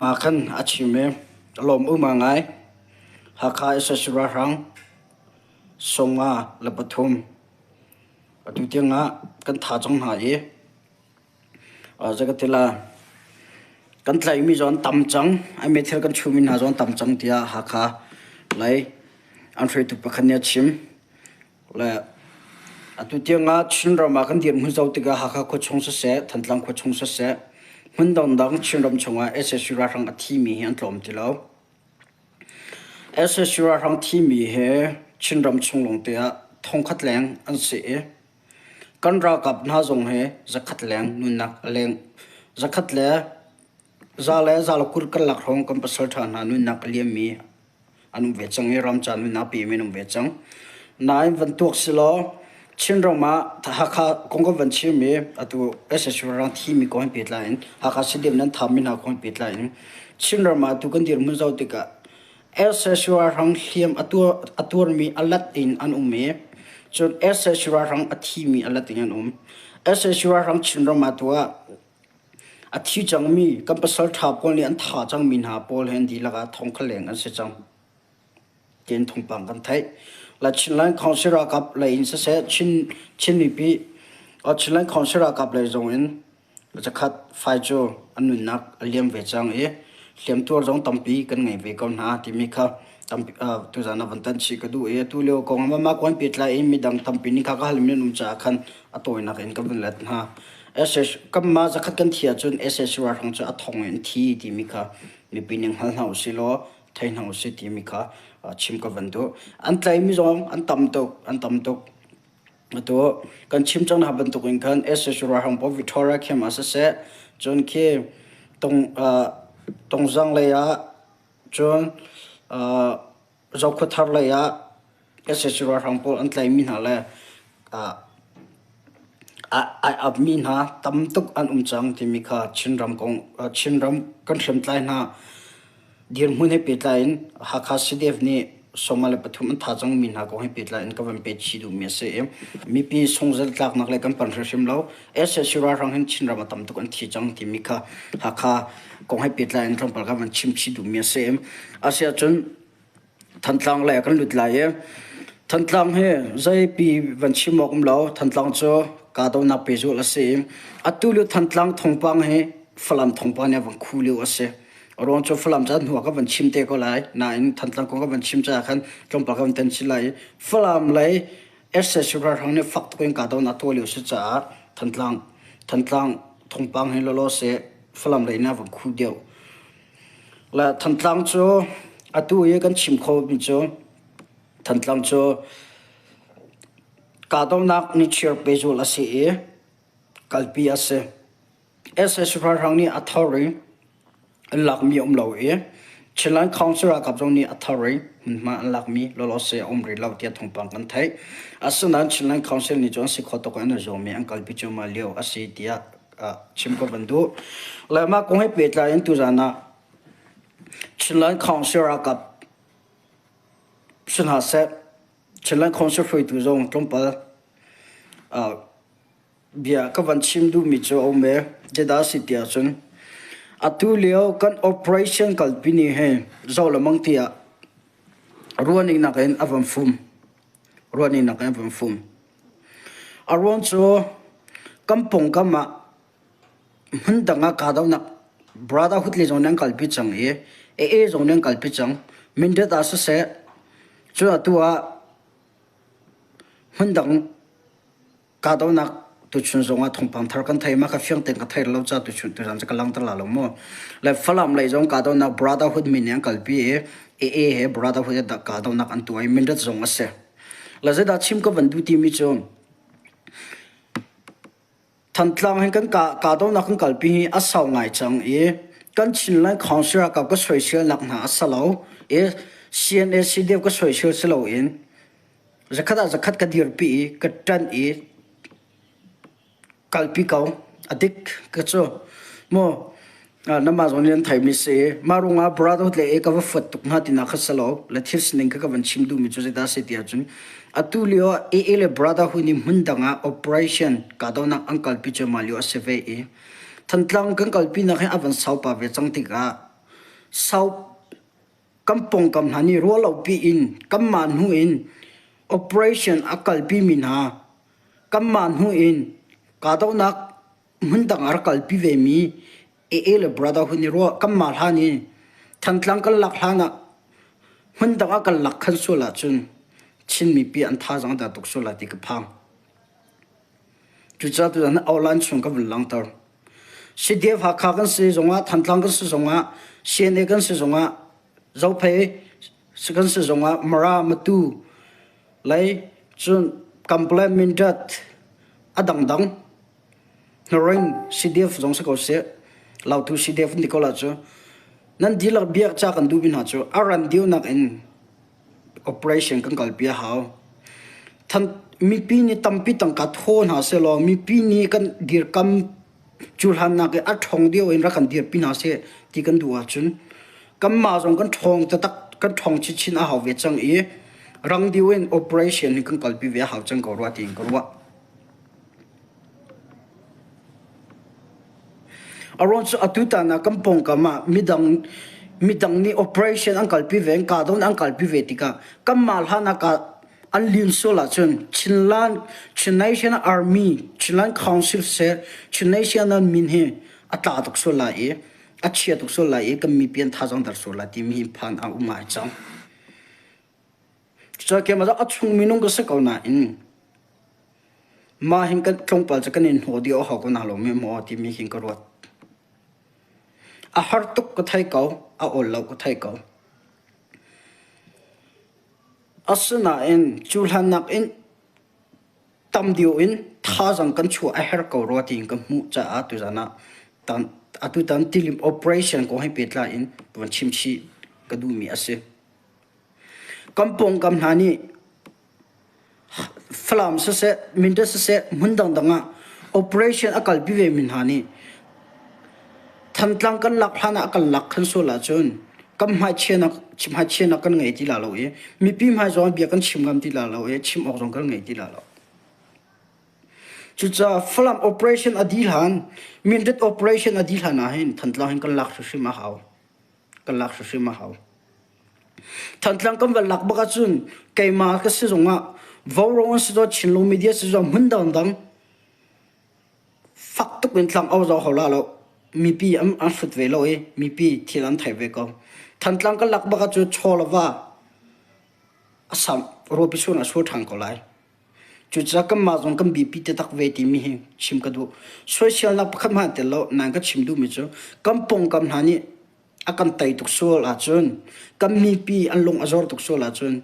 Ah khan a chim i a lawm um ngai. Hakha sac ralhrang sawmnga le pathum atu tiang ah kan tha cang hna i zeikatila kan tlaihmi zong an tam cang. An meithal kan chuhmi hna zong an tam cang tiah Hakha lei an hruaitu pakhat nih a chim. Le atu tiangah Chinram ah kan dirhmun zoh tikah Hakha khuachung siseh, Thantlang khuachung siseh, hmun dangdang Chinram chungah sac ralhrang a thimi hi an tlawm ti lo. Sac ralhrang thimi hi Chinram chung lawngte ah thongkhat leng an si i kan ralkap hna zong hi zakhat leng nunnak a leng zakhat le za le za le 20 karlak hrawng kan pasalṭha hna nunnak a liammi an um ve cang i ramca nunnak pemi an um ve cang. Nain van tuak si law Chinram ah Hakha kong kan van chim i atu SSU rang thimi kong he pehtlai in Hakha CDM nan thami hna kong he pehtlai in Chinram ah atu kan dirhmun zoh tikah SSU rang hliam a tuarmi a lat in an um i cun SSU rang a thimi a lat in an um. SSU rang Chinram ah tu ah A thi cangmi kan pasalṭha pawl nih an thah cangmi hna pawl he an dihlak ah thongkhat leng an si cang tiin thawngpang kan theih. La Chinland Council ralkap lei in siseh Chin Chin mipi Chinland Council ralkap lei zong in zakhat fai cu an nunnak a liam ve cang i hliamtuar zong tampi kan ngei ve ko hna timi kha tampi tuzaan ah van tan chih ka duh i atu lio kong ah mah kuan pehtlai in midang tampi nih kha ka halmi an um caah khan a tawinak in ka vun let hna. SS kanmah zakhat kan thi ahcun SS ralhrang cu a thong in thi timi kha mipi nih hngal hna usih law thei hna usih timi kha chim ka van duh. An tlaimi zong an tam tuk, an tam tuk. Atu kan chim cang hna bantuk in khan SS ralhrang pawl Victoria camp ah siseh, cun khi tong tongzang lei ah cun Zokhua lei ah sac ralhrang pawl an tlaihmi hna le ai apmi hna tam tuk an um cang timi kha Chinram kong Chinram kan hriamtlai hna dirhmun he pehtlai in Hakha CDF nih 23 an tha cangmi hna kong he pehtlai in ka van pet chih duhmi a si i mipi sungzel tlaknak le kan pan hrimhrim lo. Sac ralhrang hin Chinram a tam tuk an thi cang timi kha Hakha kong he pehtlai in tlawmpal ka van chim chih duhmi a si. Asiahcun Thantlang lei ah kan lut lai i Thantlang hi zeipi van chim awk um lo. Thantlang cu kahdohnak pehzulh a si i atu lio Thantlang thawngpang hi Falam thawngpang nih a van khu lio a si. A ruang cu Falam cu hnu ah ka van chim te ko lai. Nain Thantlang kong ka van chim caah khan tlawmpal ka van ten chin lai i Falam lei sac ralhrang nih fak tuk in kahdohnak tuah lio a si caah Thantlang Thantlang thawngpang hi lawlaw seh Falam lei nih a van khu deuh. Le Thantlang cu atu i kan chim khomi cu Thantlang cu kahdohnak nichiar pehzulh a si i kalpi a si. Sac ralhrang nih a thar i an lakmi a um lo i Chinland Council ralkap zong nih a thar i hmunhma an lakmi lawlawse a um rih lo tiah thawngpang kan theih. Asinain Chinland Council nih cun an si kho tuk in an i zuam i an kalpi cuahmah lio a si tiah chim ka van duh. Le mah kong he pehtlai in tuzaan ah Chinland Council ralkap si hna seh, Chinland Council hruaitu zong tlawmpal bia ka van chim duhmi cu a um i zeidah a si ti ahcun atu lio kan operation kalpi ni hi zoh lengmang tiah ruahning nakin a van fum. Ruahning nakin a van fum. A ruang cu kan pawngkam ah hmun dang ah kahdohnak brotherhood le zong nih an kalpi cang i AA zong nih an kalpi cang. Mindat ah siseh, cun atu ah hmundang kahdohnak tuchun zong ah thawngpang thar kan thei ma kha fiang tein ka thei lo ca tuchun tuzan cu ka langhter la lo mu. Le Falam lei zong kahdohnak brotherhood min nih an kalpi i AA he brotherhood he kahdohnak an tuah i Mindat zong a si. Le zeidah chim ka van duh timi cu Thantlang hin kan kahdohnak kan kalpi hi a sau ngai cang i kan Chinland Council ralkap ka soiselnak hna a si lo i CNA CDF ka soisel si loin zakhat ah zakhat ka dirpi i ka ṭanh i kalpi ko. A dik ka cu. Mu namah zong nih an theimi si i mah ruangah brotherhood le e ka va fuat tuk hnga tinak kha si lo le thil sining kha ka van chim duhmi cu zeidah a si ti ahcun atu lio ah AA le brotherhood nih hmun dang ah operation kahdohnak an kalpi cuahmah lio a si ve i Thantlang kan kalpinak hi a van sau pah ve cang tikah. Sau kan pawngkam hna nih ruahlopi in kanmah hnu in operation a kalpimi hna kanmah hnu in kahdohnak hmundang a rak kalpi vemi AA le Brotherhood nih ruah kanmah hlan i Thantlang kan lak hlan ah hmundang ah kan lak khan sual ahcun Chin mipi an thazaang a der tuk sual lai ti ka phang. Cucaah tuzan Aulan chung ka vun langhter. CDF Hakha kan si zongah, Thantlang kan si zongah, CNA kan si zongah, Zophei kan si zongah, Mara, Matu, lei cun Kample, Mindat, a dangdang, Hnaring, CDF zong si ko seh, Lautu CDF an ti ko la cu. Nan dihlak biak ca kan duhmi hna cu a ran deuhnak in operation kan kalpi a hau. Than, mipi nih tampi tangka thaw hna sehlaw mipi nih kan dirkam cuhlannak i a ṭhawng deuh in rak kan dirpi hna seh ti kan duh ahcun kanmah zong kan ṭhawng taktak kan ṭhawng chinchin a hau ve cang i rang deuh in operation hi kan kalpi ve a hau cang ko rua tiin ka ruah. A ruang cu atutan ah kan pawngkam ah midang midang nih operation an kalpi ve, an kahdoh an kalpi ve tikah kanmah hlan ah ka an lin sual ahcun Chinland Chin Nation Army, Chinland Council siseh, Chin Nation an min hi a tla tuk sual lai i a chia tuk sual lai i kan mipi an thazaang der sual lai timi hi phan a um ngai cang. Cucaah keimah cu a chung minung ka si ko nain mah hin kan tlawmpal cu kan in hnawh dih a hau ko na lo mi maw timi hin ka ruat. A har tuk ka thei ko, a awl lo ka thei ko. Asinain cu hlan nakin tam deuh in thazaang kan chuah a herh ko rua tiin ka hmuh caah tuzan ah atutan tilim operation kong he pehtlai in van chim chih ka duhmi a si. Kan pawngkam hna nih Falam siseh, Mindat siseh, hmun dangdang ah operation a kalpi vemi hna nih Thantlang kan lak hlan ah kan lak khan sual ahcun kan hmaichianak hmaichianak kan ngei ti la lo i mipi hmai zong bia kan chim ngam ti la lo i chim awk zong kan ngei ti la lo. Cucaah Falam operation a dih hlan, Mindat operation a dih hlan ah hin Thantlang hin kan lak hrimhrim a hau. Kan lak hrimhrim a hau. Thantlang kan van lak bak ahcun keimah ka si zongah Vaurawng an si zaw Chinlung media si zaw hmun dangdang fak tuk in tlang au zaw ho la lo mipi an an hrut ve lo i mipi thil an thei ve ko. Thantlang kan lak bak ahcun chaw le va a sam ruapi sun a sur ṭhan ko lai. Cucaah kanmah zong kan biapi taktak ve timi hi chim ka duh. Soiselnak pakhat hmanh tel lo nain ka chim duhmi cu kan pawngkam hna nih a kan tei tuk sual ahcun kan mipi an lung a zor tuk sual ahcun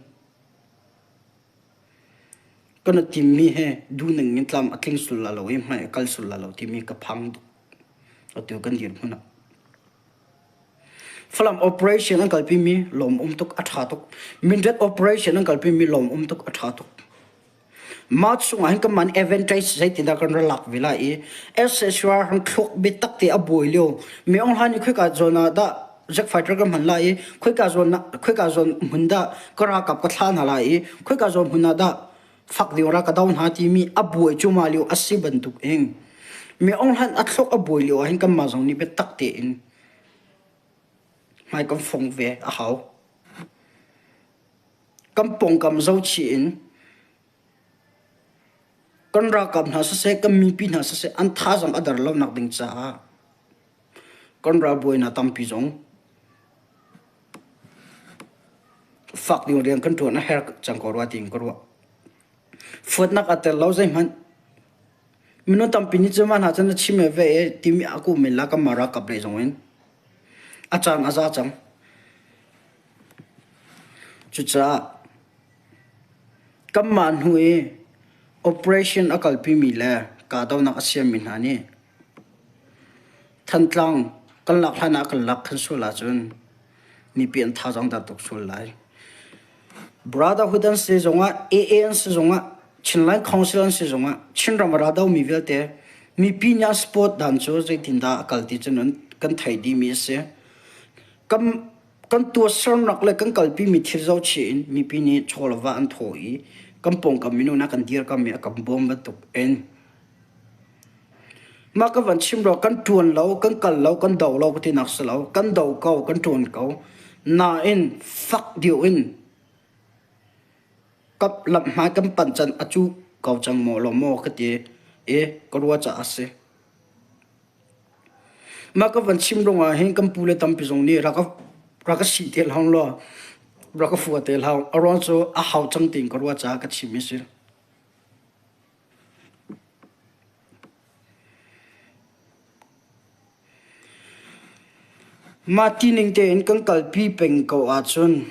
kan i timmi he duhning in tlam a tling sul la lo i hmai a kal sul la lo timi ka phang tuk atu kan dirhmun ah. Falam operation an kalpi mi lawm um tuk a ṭha tuk. Mindat operation an kalpi mi lawm um tuk a ṭha tuk. Mah chungah hin kanmah nih advantage zeitindah kan ra lak ve lai i SSR han thluak biatak te a buai lio mi Aung Hlaing nih khoika zawn ah dah jet fighter kan hman lai i khoika zawn khoika zawn hmun dah ka ralkap ka thlah hna lai i khoika zawn hmun ah dah fak ding ra ka do hna timi a buai cuahmah lio a si bantuk in mi Aung Hlaing a thluak a buai lio ah hin kanmah zong nih biatak tein hmai kan fong ve a hau. Kan pawngkam zohchih in kan ralkap hna siseh, kan mipi hna siseh an thazaang a der lonak ding caah kan ralbawi hna tampi zong fak ding rian kan ṭuan a herh cang ko rua tiin ka ruah. Fuatnak aa tel lo zeihmanh. Minung tampi nih cun mah hna cu na chim ve e timi a ku men la kanmah ralkap lei zong in a caan a za cang. Cucaah kanmah hnu i operation a kalpimi le kahdohnak a siammi hna nih Thantlang kan lak hlan ah kan lak khan sual ahcun mipi an thazaang der tuk sual lai. Brotherhood an si zongah, AA an si zongah, Chinland Council an si zongah, Chinram a ra domi vialte mipi nih an support dan cu zeitindah a kal ti cu kan theih dihmi a si. Kan kan tuahsernak le kan kalpimi thil zohchih in mipi nih chaw le va an thaw i kan pawngkam minung hna kan dirkam i a kan bawm bantuk in. Mah ka van chim rua kan ṭuan lo, kan kal lo, kan do lo ka tinak si lo. Kan do ko, kan ṭuan ko. Nain fak deuh in kap lam hmai kan panh can a cu ko cang maw lo maw ka ti i ka ruah caah a si. Mah ka van chim ruangah hin kan pu le tampi zong nih rak rak ka sih te hlah law rak ka fua te hlah. A ruang cu a hau cang tiin ka ruah caah ka chim i si. Mah tining tein kan kalpi peng ko ahcun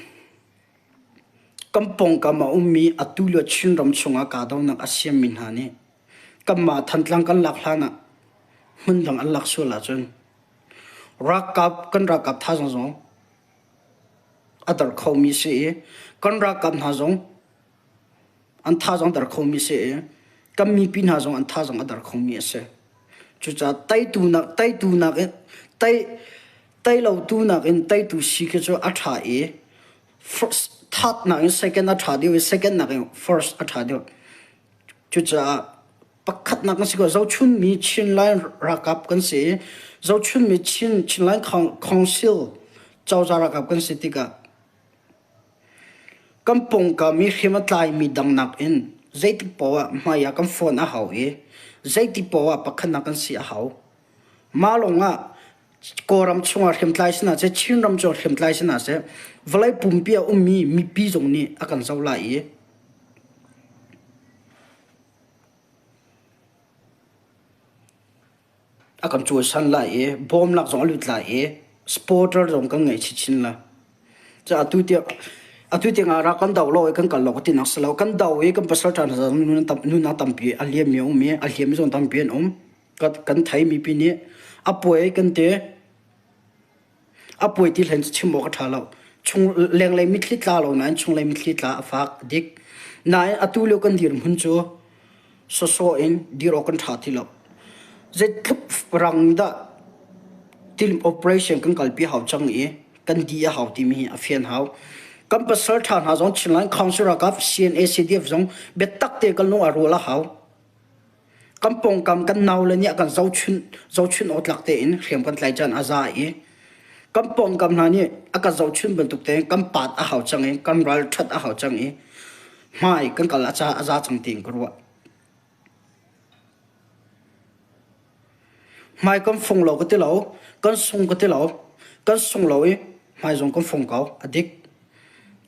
kan pawngkam a ummi atu lio Chinram chungah kahdohnak a siammi hna nih kanmah Thantlang kan lak hlan ah hmundang an lak sual ahcun ralkap kan ralkap thazaang zong a der khomi si i kan ralkap hna zong an thazaang der khomi si i kan mipi hna zong an thazaang a der khomi a si. Cucaah teitu nak teitu nak in tei tei lotu nakin teitu si khi cu a ṭha i first third nakin second a ṭha deuh i second nakin first a ṭha deuh. Cucaah pakhatnak kan si ko zohchunmi Chinland ralkap kan si i zohchunmi Chin Chinland Council cozah ralkap kan si tikah kan pawngkam i hriam a tlaimi dang nakin zeitik paoh ah hmai ah kan fawn a hau i zeitik paoh ah pakhatnak kan si a hau. Mah lawngah Kawlram chungah hriamtlai si hna seh, Chinram chungah hriamtlai si hna seh, vawlei pumpi ah ummi mipi zong nih a kan zoh lai i a kan cawisan lai i bawmnak zong a lut lai i supporter zong kan ngei chinchin lai. Ca atu tiang atu tiang ah rak kan do lo i kan kal lo ka tinak si lo. Kan do i kan pasal ṭha hna nunnak tampi a liam mi a um i a hliam mi zong tampi an um. Kan thei mipi nih a puai kan ti. A puai ti hlen cu chim awk a ṭha lo. Chung lenglei mitthli tla lo nain chunglei mitthli tla a fak a dik. Nain atu lio kan dirhmun cu sawsawh in dir awk kan ṭha ti lo. Zeitluk rang dah tilim operation kan kalpi hau cang i kan di a hau timi hi a fian hau. Kan pasal ṭha hna zong Chinland Council ralkap CNA CDF zong biatak te kan lung a rual a hau. Kan pawngkam kan naule nih a kan zohchunh zohchunh awk tlak tein hriam kan tlaih caan a za i kan pawngkam hna nih a kan zohchunh bantuk tein kan paat a hau cang i kan ral ṭhat a hau cang i hmai kan kal a ca a za cang tiin ka ruah. Hmai kan fong lo ka ti lo, kan sung ka ti lo, kan sung lo i hmai zong kan fong ko, a dik.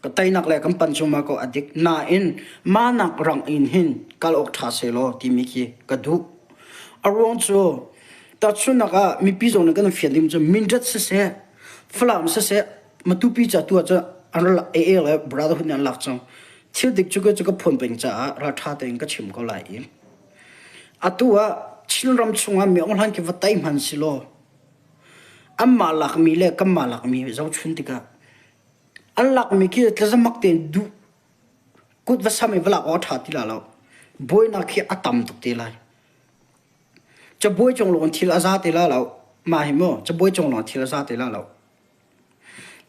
Ka teinak le kan pan cungmah ko a dik. Nain mahnak rang in hin kal awk ṭha sehlaw timi khi ka duh. A ruang cu tahchunhnak ah mipi zong nih kan fian ding cu Mindat siseh, Falam siseh, Matupi ca tu ah cun an rak AA le Brotherhood nih an lak cang. Thil dik cu cu ka phuan peng caah ralṭha tein ka chim ko lai i atu ah Chinram chungah mi Aung Hlan khi va tei hmanh silaw anmah lakmi le kanmah lakmi zohchun tikah An lakmi khi tlazamak tein duh kut va sam i va lak awk a ṭha ti lai lo. Buainak khi a tam tuk te lai. Cabuai cung lawng thil a za te lai lo. Mah hi mu, cabuai cung lawng thil a za te lai lo.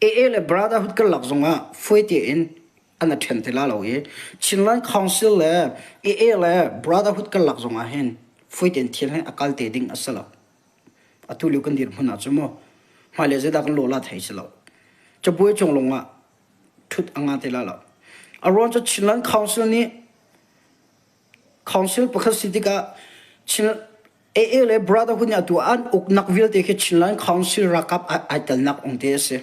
AA le Brotherhood kan lak zongah fawi tein an a ṭhen te lai lo i Chinland Council le AA le Brotherhood kan lak zongah hin fawi tein thil hi a kal te ding a si lo. Atu lio kan dirhmun ah cu mu hmailei zeidah kan lawh la thei si lo. Cabuai cung lawng ah ṭhut a nga te la lo. A ruang cu Chinland Council nih Council pakhat si tikah Chin AA le Brotherhood nih atu an uknak vialte khi Chinland Council ralkap ai telnak ong te a si.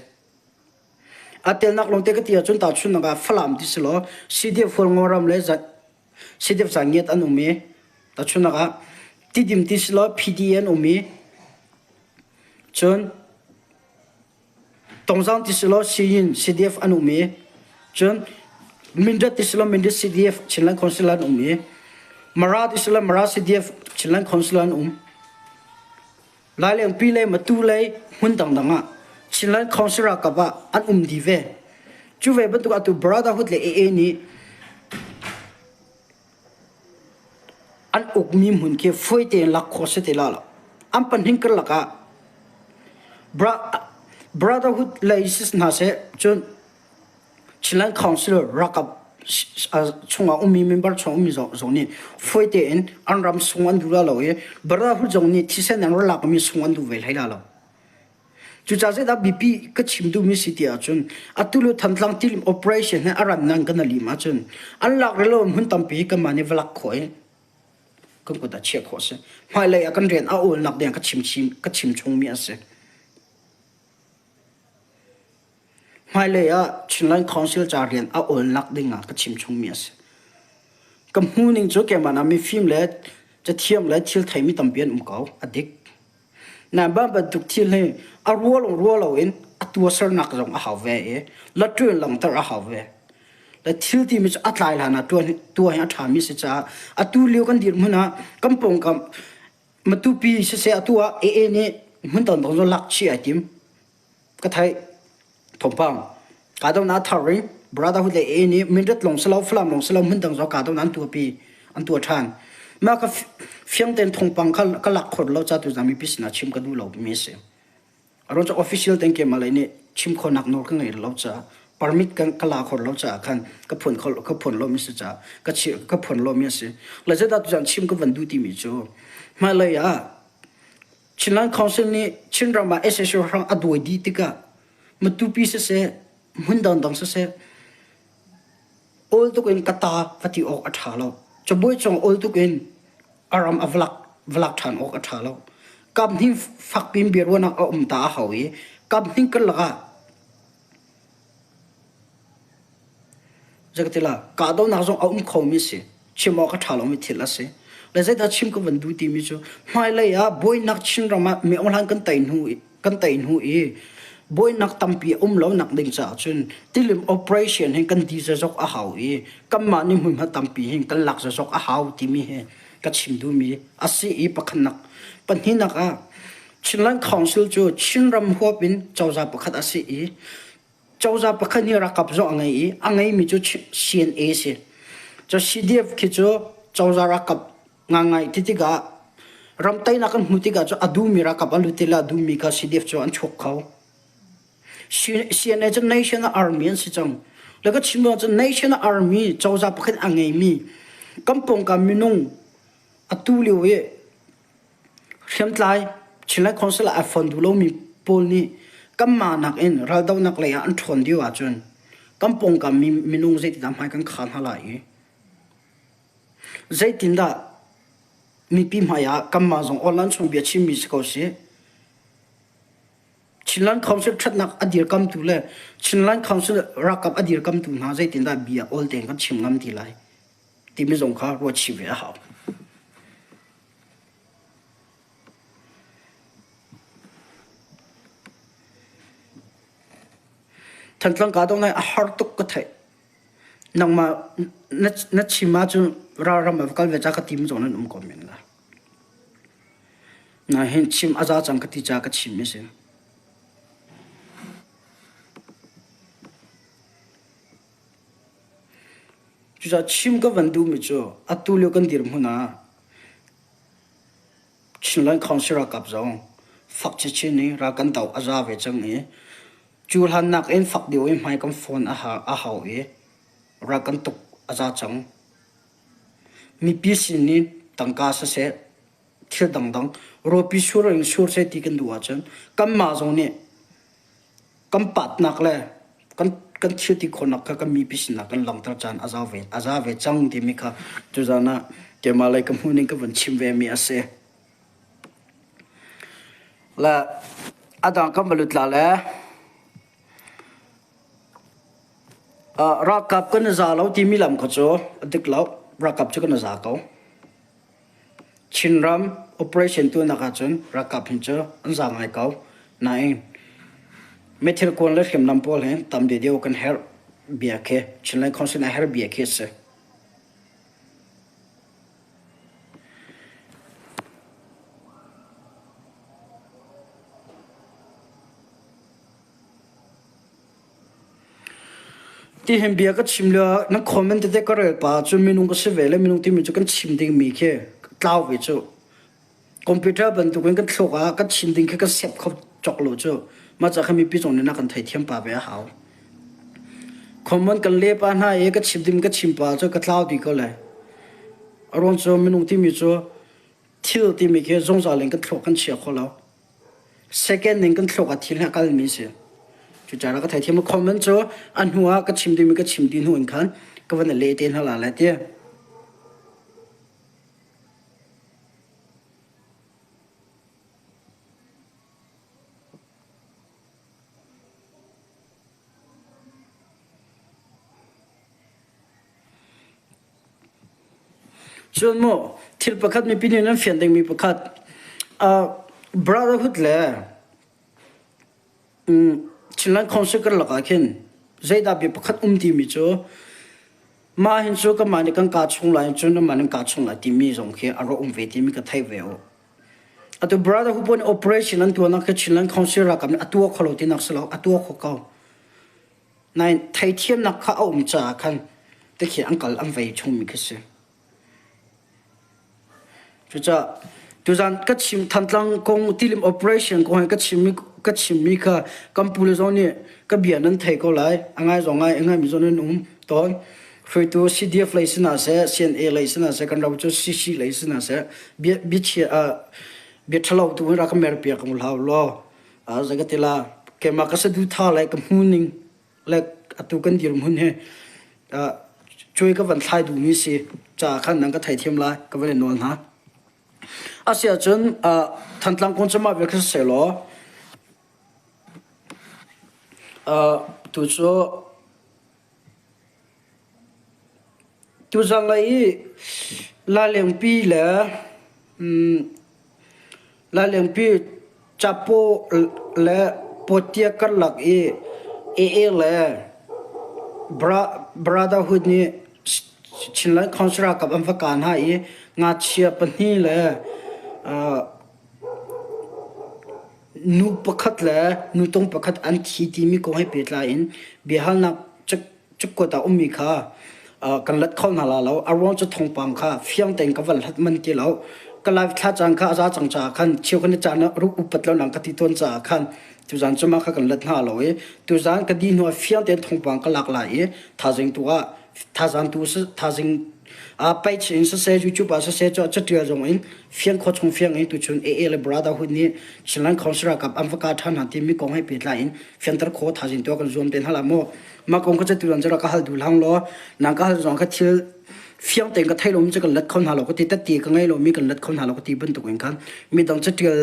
A telnak lawng te ka ti ahcun tahchunhnak ah Falam ti si law CDF Hualngoram le CDF Zangiat an um i tahchunhnak ah Tidim ti si law PD an um i cun Tongzang ti si law Siyin CDF an um i cun Mindat ti si law Mindat CDF Chinland Council an um i Mara ti si law Mara CDF Chinland Council an um. Lailengpi lei Matu lei hmun dangdang ah Chinland Council ralkap ah an um dih ve. Cu ve bantuk atu Brotherhood le AA nih an ukmi hmun khi fawi tein lak khawh si ti la lo. An pahnih karlak ah Brotherhood lei si hna seh cun Chinland Council ralkap. chungah ummi member chung ummi zong nih fawi tein an ram sung an duh la lo i Brotherhood zong nih thisen an rak lakmi sung an duh ve hlei la lo. Cucaah zeidah biapi ka chim duhmi si ti ahcun atu le Thantlang tilim operation he a ran nan kan lim ahcun an lak rilo hmun tampi hi kanmah nih va lak khawh i kan kut ah chiah khawh a si. Hmailei ah kan rian a awlnak ding ka chim ka chim chungmi a si. Hmailei ah Chinland Council ca rian a awlnak ding ah ka chim chungmi a si. Ka hmuhning cu keimah ah mifim le cathiam le thil theimi tampi an um ko. A dik. Nain bantuk thil hi a rua lo rua loin a tuahsernak zong a hau ve i lattuan langhter a hau ve. Le thil timi cu a tlai hlan ah tuah tuah hi a ṭhami si caah atu lio kan dirhmun ah kan pawngkam Matupi siseh atu ah AA nih hmun dangdang zong lak chih ai tim. Ka theih. Thawngpang. Kahdohnak thar i Brotherhood le AA nih Mindat lawng si lo, Falam lawng si lo hmun dang zong kahdohnak an tuahpi, an tuah ṭhan. Mah ka fiang tein thawngpang kha ka lak khawh lo ca tuzaan mipi sinah chim ka duh lo mi a si. Aruang cu official tein keimah lei nih chim khawhnak nawl ka ngei lo caah permit ka ka la khawh lo caah khan ka phuan kho ka phuan lomi si caah ka chi ka phuan lomi a si. Le zeidah tuzaan chim ka van duh timi cu hmailei ah Chinland Council nih Chinram ah SSU hrang a dawi dih tikah Matupi siseh hmun dangdang siseh awl tuk in ka ta va ti awk a ṭha lo. Cabuai cung awl tuk in a ram a va lak ṭhan awk a ṭha lo. Kaphnih fakpi in biaruahnak a um ta a hau i kaphnih karlak ah Zeikatila kahdohnak zong a um khomi a si. Chim awk a ṭha lomi thil a si. Le zeidah chim ka van duh timi cu hmailei ah buainak Chinram ah mi hlan kan tei hnu i kan tei hnu i buainak tampi a um lo nak ding caah cun tilim operation hi kan di zazok a hau i kanmah nih hmunhma tampi hin kan lak zazok a hau timi hi ka chim duhmi a si i pakhatnak pahnihnak ah Chinland Council cu Chinram huap in cozah pakhat a si i cozah pakhat nih ralkap zong a ngei i a ngeimi cu CNA si. Cu CDF khi cu cozah ralkap ngangai ti tikah ram teinak kan hmuh tikah cu a duhmi ralkap an lut ti le a duhmi kha CDF cu an chuak kho. CNA cu National Army an si cang. Le ka chim cu National Army cozah pakhat a ngeimi kan pawngkam minung atu lio i hriamtlai Chinland Council ah a fon duh lomi pawl nih kanmah nakin raldohnak lei ah an ṭhawn deuh ahcun kan pawngkam minung zeitindah hmai kan khar hna lai i zeitindah mipi hmai ah kanmah zong online chung bia chimmi si ko sih Chinland Council ṭhatnak a dirkamtu le Chinland Council ralkap a dirkamtu hna zeitindah bia awl tein kan chim ngam ti lai timi zong kha ruat chih ve a hau. Thantlang kahdohnak a har tuk ka theih. Nangmah na, na chim ahcun ralram ah va kal ve ca ka tim zong nan um ko men la. Na hin chim a za cang ka ti ca ka chim mi si. Cucaah chim ka van duhmi cu atu lio kan dirhmun ah Chinland Council ralkap zong fak chinchin in ral kan do a za ve cang i cu hlan nakin fak deuh in hmai kan fawn a hau i ral kan tuk a za cang. Mipi sin in tangka siseh thil dangdang rawpi sur in sur seh ti kan duh ahcun kanmah zong nih kan patnak le kan kan thil ti khawhnak kha kan mipi sinah kan langhter caan a za ve a za ve cang timi kha tuzaan ah keimah lei ka hmuhning ka vun chim ve mi a si. Le a dang kan va lut la le ralkap kan i za lo timi lam kha cu a dik lo ralkap cu kan i za ko. Chinram operation tuahnak ahcun ralkap hin cu an za ngai ko. Nain meithil kuan le hriamnam pawl hi tam deuhdeuh kan herh bia khi Chinland Council a herh bia khi a si. Tihin bia ka chim lio na comment tete ka rel pa cu minung ka si ve le minung timi cu kan chim dingmi khi tlau ve cu. Computer bantukin kan thluak ah kan chim ding khi kan siap kho cawk lo cu. Mah ca kha mipi zong nih na kan theithiam pa ve a hau. Common kan le pa hna i ka chim ding ka chim pa cu ka tlau dih ko lai. A ruang cu minung timi cu thil timi khi zungzal in kan thluak kan chia kho lo. Second in kan thluak ah thil hi a kalmi si. Cucaah ka theithiam. Comment cu a hnu ah ka chim dingmi ka chim dih hnu in khan ka van i leh te hna la lai ti. Cun mu thil pakhat mipi nih nan fian dingmi pakhat brotherhood le Chinland Council karlak ah khin zeidah bia pakhat um timi cu mah hin cu kanmah nih kan kaa chung lai cun anmah nih kan kaa chung lai timi zong khi a rak um ve timi ka thei ve u. Atu brotherhood pawl nih operation an tuahnak khi Chinland Council ralkap nih a tuah kho lo tinak si lo, a tuah kho ko. Nain theithiamnak kha a um caah khan tikhi an kal an vei chungmi khi si. Cucaah tuzan ka chim Thantlang kong tilim operation kong hi ka chimmi ka chimmi kha kan pule zong nih ka bia nan thei ko lai. A ngai zong ngai a ngaimi zong nan um tawn. Hruaitu CDF lei si hna seh, CNA lei si hna seh, kan ram cu CC lei si hna seh, bia bia chia bia ṭhalo tu in rak ka mer piak u hlah u law. Zei ka ti la, keimah ka saduhthah le ka hmuhning le atu kan dirhmun hi cuai ka van thlai duhmi si caah khan nan ka theithiam lai ka van i nawl hna. Asiahcun Thantlang kong cu mah vial kha siseh law tu cu Tuzanlei i Lailengpi le Lailengpi capo le pawtia karlak i AA le Brotherhood nih Chinland Council ralkap an va kah hna i ngakchia pahnih le Nu pakhat le nutung pakhat an thi timi kong he pehtlai in biahalnak cakuat ah ummi kha kan let kho hna la lo. A ruang cu thawngpang kha fiang tein ka van hlat manh ti lo. Ka live thla caan kha a za cang caah khan cheukhat nih caan ah ruk upat lo nang ka ti tawn caah khan tuzaan cu mah kha kan let hna lo i tuzaan ka dih hnu ah fiang tein thawngpang ka lak lai i thaizing tu ah thazaang tu thaizing page in siseh YouTube ah siseh catial zong in fiang khua chung fiang in tuchun AA le Brotherhood nih Chinland Council ralkap an va ka ṭhan hna timi kong he pehtlai in fianter kho thaizing tu kan zuam te hna la mu mah kong kha catu zong ka hal duh hlang law nang ka hal zong kha thil fiang tein ka thei lomi cu kan let kho hna lo ka ti tatti ka ngei lomi kan let kho hna lo ka ti bantuk in khan midang catial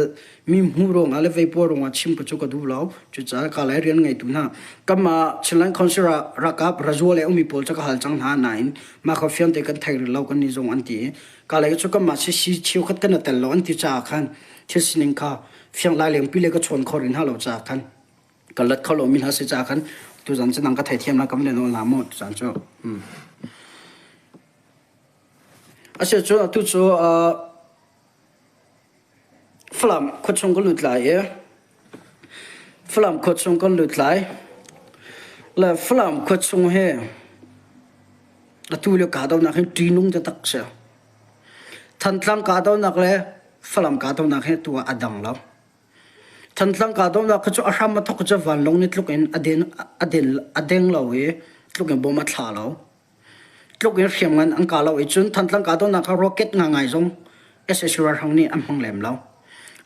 mi hmuh ruangah le veipuar ruangah chim ka cu ka duh lo. Cucaah ka lai rian ngeitu hna kamah Chinland Council ah ralkap razua le umi pawl cu ka hal cang hna nain mah kha fiangte kan thei rih lo kan ni zong an ti i ka lei cu kanmah sisi cheukhat kan i tel lo an ti caah khan thil sining kha fiang lai lengpi le ka chawn kho rih hna lo caah khan ka let kho lomi hna si caah khan tuzan cu nang ka theithiam la kam le nawl hna mu tuzan cu. Asiahcun atu cu Falam khuachung kan lut lai i Falam khuachung kan lut lai. Le Falam khuachung hi atu lio kahdohnak hi ṭihnung taktak a si. Thantlang kahdohnak le Falam kahdohnak hi atu ah a dang lo. Thantlang kahdohnak kha cu a hram a thawk cu vanlawng nih tluk in a den, a den, a deng lo i tluk in bom a thla lo. Tluk in hriamngan an kah lo i cun Thantlang kahdohnak ah rocket ngangai zong sac ralhrang nih an hmang lem lo.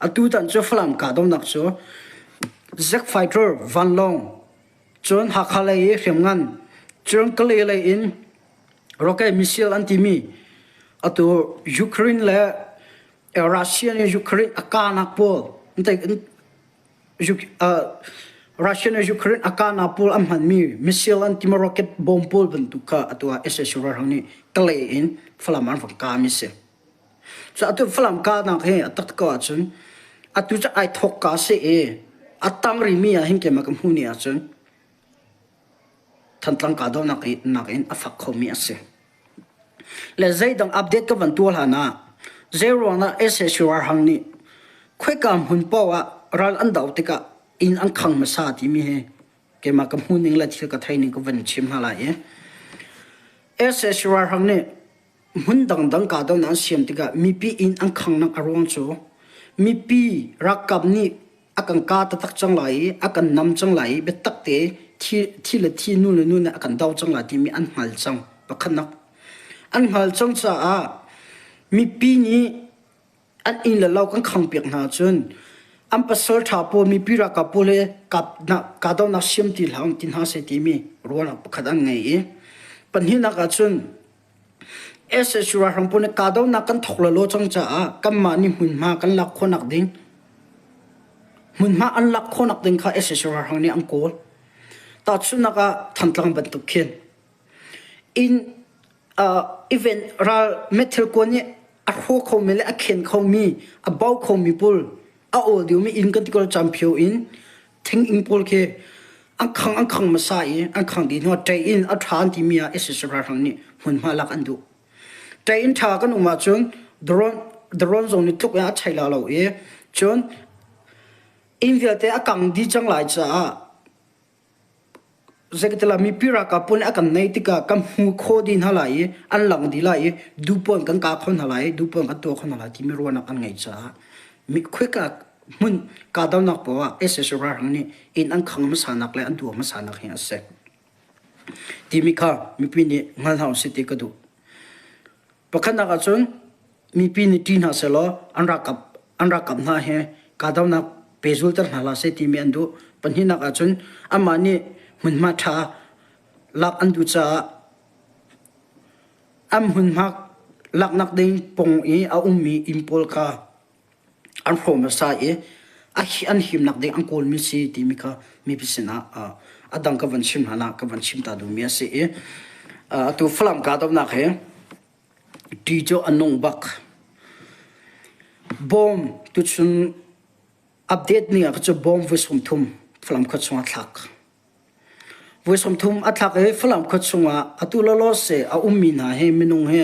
Atu tan cu Falam kahdohnak cu Zack fighter vanlawng cun Hakha lei i hriamngan cun Kalay lei in rocket missile an timi atu Ukraine le Russia nih Ukraine a kahnak pawl Russia le Ukraine a kahnak pawl an hmanmi missile an timi rocket bomb pawl bantuk kha atu ah sac ralhrang nih Kalay in Falam an rak kahmi si. Cu atu Falam kahnak hi a tak ko ahcun atu cu ai thawk ka si i a tang rimi ah hin keimah ka hmuh ni ahcun Thantlang kahdohnak nakin a fak khomi a si. Le zeidang update ka van tuah hlan ah zeiruang dah sac ralhrang nih khoika hmun paoh ah ral an doh tikah inn an khang hmasa timi hi keimah ka hmuhning le thil ka theining ka van chim hna lai i sac ralhrang nih hmun dangdang kahdohnak an siam tikah mipi inn an khangnak a ruang cu mipi ralkap nih a kan ka taktak cang lai i a kan nam cang lai i biatak te. thi le thi nu le nu nih a kan do cang lai timi an hngal cang. Pakhatnak an hngal cang caah mipi nih an inn le lo kan khangpiak hna ahcun an pasal ṭha pawl mipi ralkap pawl he kahdohnak siam ti hlah ti hna seh timi ruahnak pakhat an ngei i pahnihnak ahcun SSU ralhrang pawl nih kahdohnak kan thawk lawlaw cang caah kanmah nih hmunhma kan lak khawhnak ding hmunhma an lak khawhnak ding kha SSU ralhrang nih an kawl. Tahchunhnak ah Thantlang bantuk khin inn event ral meithal kuan nih a hraw khomi le a khen khomi a bau khomi pawl a awl diomi inn kan ti ko camphio in thing inn pawl khi an khang an khang hmasa i an khang dih hnuah ṭei in a ṭha an timi ah sac ralhrang nih hmunhma lak an duh. Ṭei in ṭha kan um ahcun drone drone zong nih tluk in a chei la lo i cun inn vialte a kang dih cang lai caah Zeikatilah mipi ralkap pawl nih a kan neih tikah kan hmu khawh dih hna lai i an lang dih lai i duhpawn kan kah kho hna lai i duhpawn kan tuah kho hna lai timi ruahnak an ngeih caah khika hmun kahdohnak paoh ah sac ralhrang nih inn an khang hmasanak le an tuah hmasanak hi a si timi kha mipi nih hngal hna usih ti ka duh. Pakhatnak ahcun mipi nih ṭih hna sehlaw an ralkap an ralkap hna he kahdohnak pehzulter hna hlah seh timi an duh. Pahnihnak ahcun amah nih hmunhma ṭha lak an duh caah an hmunhma laknak ding pong i a ummi inn pawl kha an hrawh hmasa i an himnak ding an kawlmi si timi kha mipi sinah a dang ka van chim hlan ah ka van chim ta duhmi a si i atu Falam kahdohnak hi ṭi cu a nung bak. Bawm tuchun update ning ah cu bawm voi 30 Falam khua chungah thlak. Voi 30 a thlak i Falam khua chungah atu lawlaw se a ummi hna hi minung hi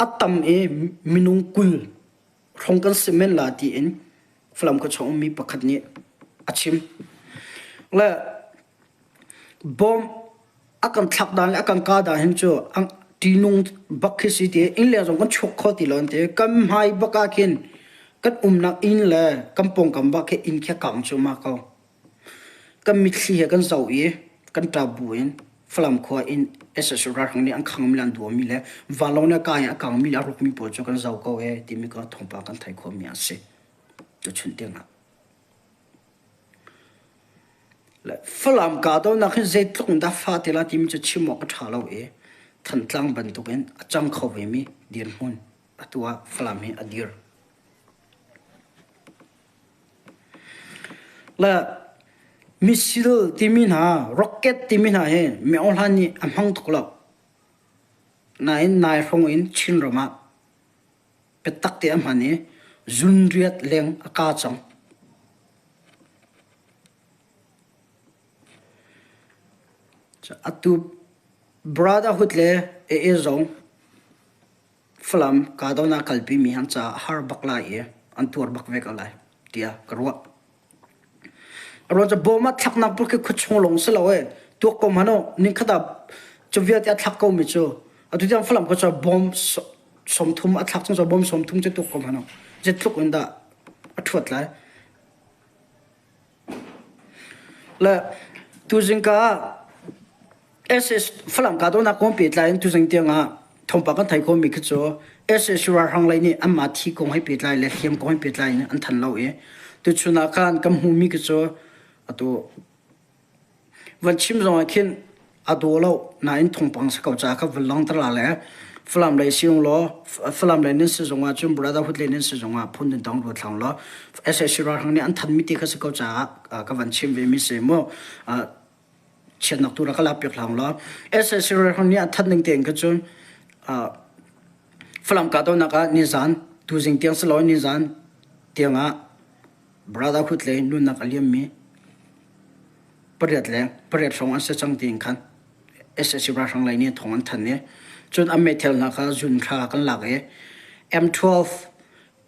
a tam i minung 20 hrawng kan si men la tiin Falam khua chung ummi pakhat nih a chim. Le bawm a kan thlak dan le a kan kah dan hin cu ṭihnung bak khi si ti inn leng zong kan chuak kho ti lo an ti. Kan hmai bak ah khin kan umnak inn le kan pawngkam bak khi inn khi a kang cuahmah ko. Kan mitthli he kan zoh i kan ṭap bu in Falam khua in SSU ralhrang nih an khangmi le an duahmi le vanlawng nih a kah i a kangmi le a rawkmi pawl cu kan zoh ko ee timi kha thawngpang kan theih khawhmi a si. Tuchun tiangah. Le Falam kahdohnak hi zeitluk in dah fa te la timi cu chim awk a ṭha lo i Thantlang bantukin a cang kho vemi dirhmun atu ah Falam hi a dir. Le missile timi hna, rocket timi hna hi miohlan nih a hmang tuk lo. Nain nai hrawng in Chinram ah biatak te a hman i zunriat leng a ka cang. Atu Brotherhood le AA zong Falam kahdohnak kalpimi an caah a har bak lai i an tuar bak ve ko lai tiah ka ruah. A ruang cu bawm ah thlaknak pawl khi khuachung lawng si lo ee. Tuak ko hmanh u, nikhat ah cu vialte a thlak komi cu atu tiang Falam khua cu bawm 30 a thlak cang cu bawm 30 cu tuak ko hmanh u. Zeitluk in dah a ṭhuat lai. Le tuzing ka SS Falam kahdohnak kong pehtlai in tuzing tiang ah thawngpang kan theih khawhmi khi cu SS ralhrang lei nih anmah thi kong he pehtlai le hliam kong he pehtlai in an thanh lo i tuchun ah khan kan hmuhmi khi cu atu van chim zong ah khin a daw lo nain thawngpang si ko caah kha van langhter la le Falam lei si law Falam lei nan si zong ah cun Brotherhood lei nan si zong ah phun dang dang ruat hlang law SAC ralhrang nih an thanmi ti kha si ko caah ka van chim ve mi si mu chiatnak tu rak ka lak piak hlang law SAC ralhrang nih a that ning tein kha cun Falam kahdohnak ah nizan tuzing tiang si lo nizan tiang ah Brotherhood lei nunnak a liammi pariat le pariat hrawng an si cang tiin khan SAC ralhrang lei nih thawng an thanh i cun an meithal hna kha zun thla kan lak i M12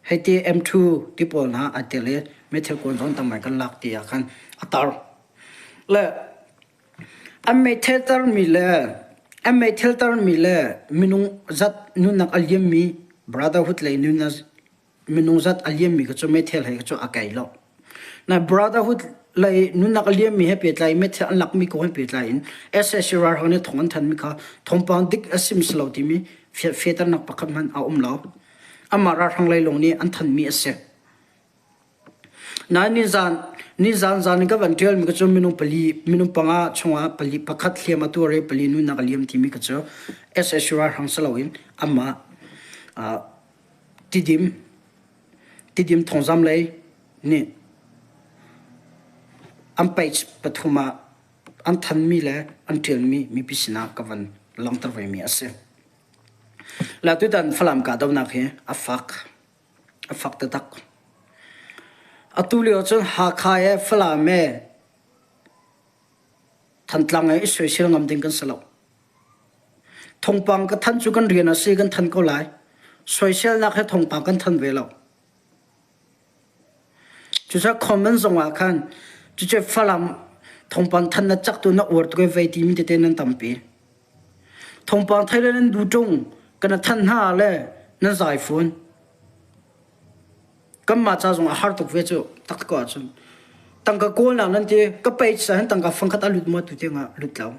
hei ti M2 ti pawl hna ai tel i meithal kuan zong tam ngai kan lak ti ah khan a tar. Le an meithal tarmi le an meithal tarmi le minung zat nunnak a liammi Brotherhood lei nunnak minung zat a liammi kha cu meithal he kha cu a kai lo. Na Brotherhood. lei nunnak a liammi he pehtlai in meithal an lakmi kong he pehtlai in sac ralhrang nih thong an thanmi kha thawngpang dik a sim si lo timi fehternak pakhat hmanh a um lo. Amah ralhrang lei lawng nih an thanmi a si. Nain nizan nizan zan in ka van ṭialmi ka cu minung pali minung panga chungah pali pakhat hliam a tuar i pali nunnak a liam timi ka cu sac ralhrang si loin amah Tidim Tidim thongzam lei nih an page pathum ah an thanmi le an ṭialmi mipi sinah ka van langhter vemi a si. Le tutan Falam kahdohnak hi a fak. A fak taktak. Atu lio cun Hakha he Falam he Thantlang he i soisel ngam ding kan si lo. Thawngpang ka thanh cu kan rian a si kan thanh ko lai. Soiselnak he thawngpang kan thanh ve lo. Cucaah comment zong ah khan cucu Falam thawngpang thanh na cak tu na uar tuk i vei timi tete nan tampi. Thawngpang thei le nan duh ṭung kan thanh hna le nan zai fawn. Kanmah ca zong a har tuk ve cu tak ko ahcun. Tangka kawlnak nan ti ka page ah hin tangka fangkhat a lut maw tu tiangah lut lo.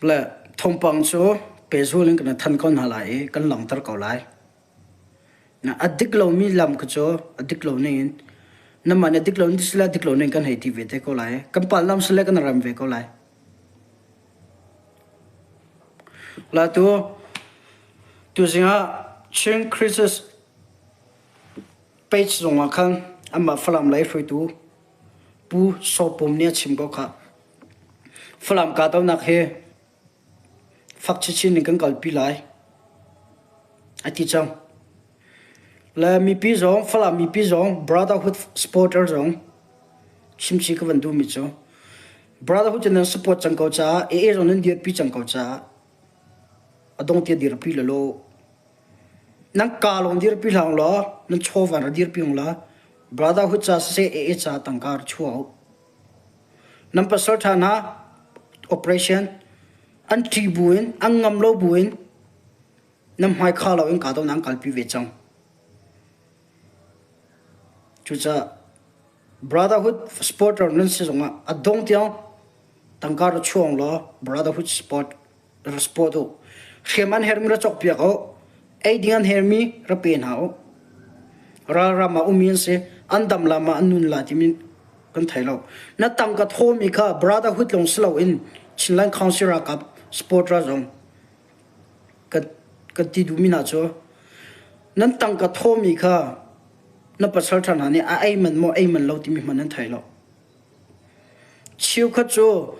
Le thawngpang cu pehzul in kan i than ko hna lai i kan langhter ko lai. A dik lomi lam kha cu a dik lo ning in namah nih a dik lo in ti sile a dik lo ning kan hei ti ve te ko lai. Kan pal lam sile kan rem ve ko lai. La tu tuzing ah Chin Crisis page zongah khan amah Falam lei hruaitu Pu Saw Pum nih a chim ko khah. Falam kahdohnak hi fak chinchin in kan kalpi lai a ti cang. Le mipi zong Falam mipi zong Brotherhood supporter zong chimchi ka van duhmi cu Brotherhood cu nan support cang ko caah AA zong nan dirpi cang ko caah a dong tia dirpi lelaw nan ka lawng dirpi hlah law nan chawva ra dirpi ung la Brotherhood ca siseh AA ca tangka ra chuah u. Nan pasal ṭha hna operation an ṭih buin an ngam lo buin nan hmai kha loin kahdohnak an kalpi ve cang. Cucaah Brotherhood supporter nan si zongah a dong tiang tangka ra chuang law Brotherhood support ra support u. Hriam an hermi ra cawkpiak u. Ei ding an hermi ra pe hna u. Ralram ah ummi an si. An dam lam ah an nun la timi kan thei lo. Na tangka thawmi kha Brotherhood lawng si loin Chinland Council ralkap support ra zong kan kan ti duhmi hna cu nan tangka thawmi kha na pasal ṭha hna nih a ei man maw ei man lo timi hmanh nan thei lo. Cheukhat cu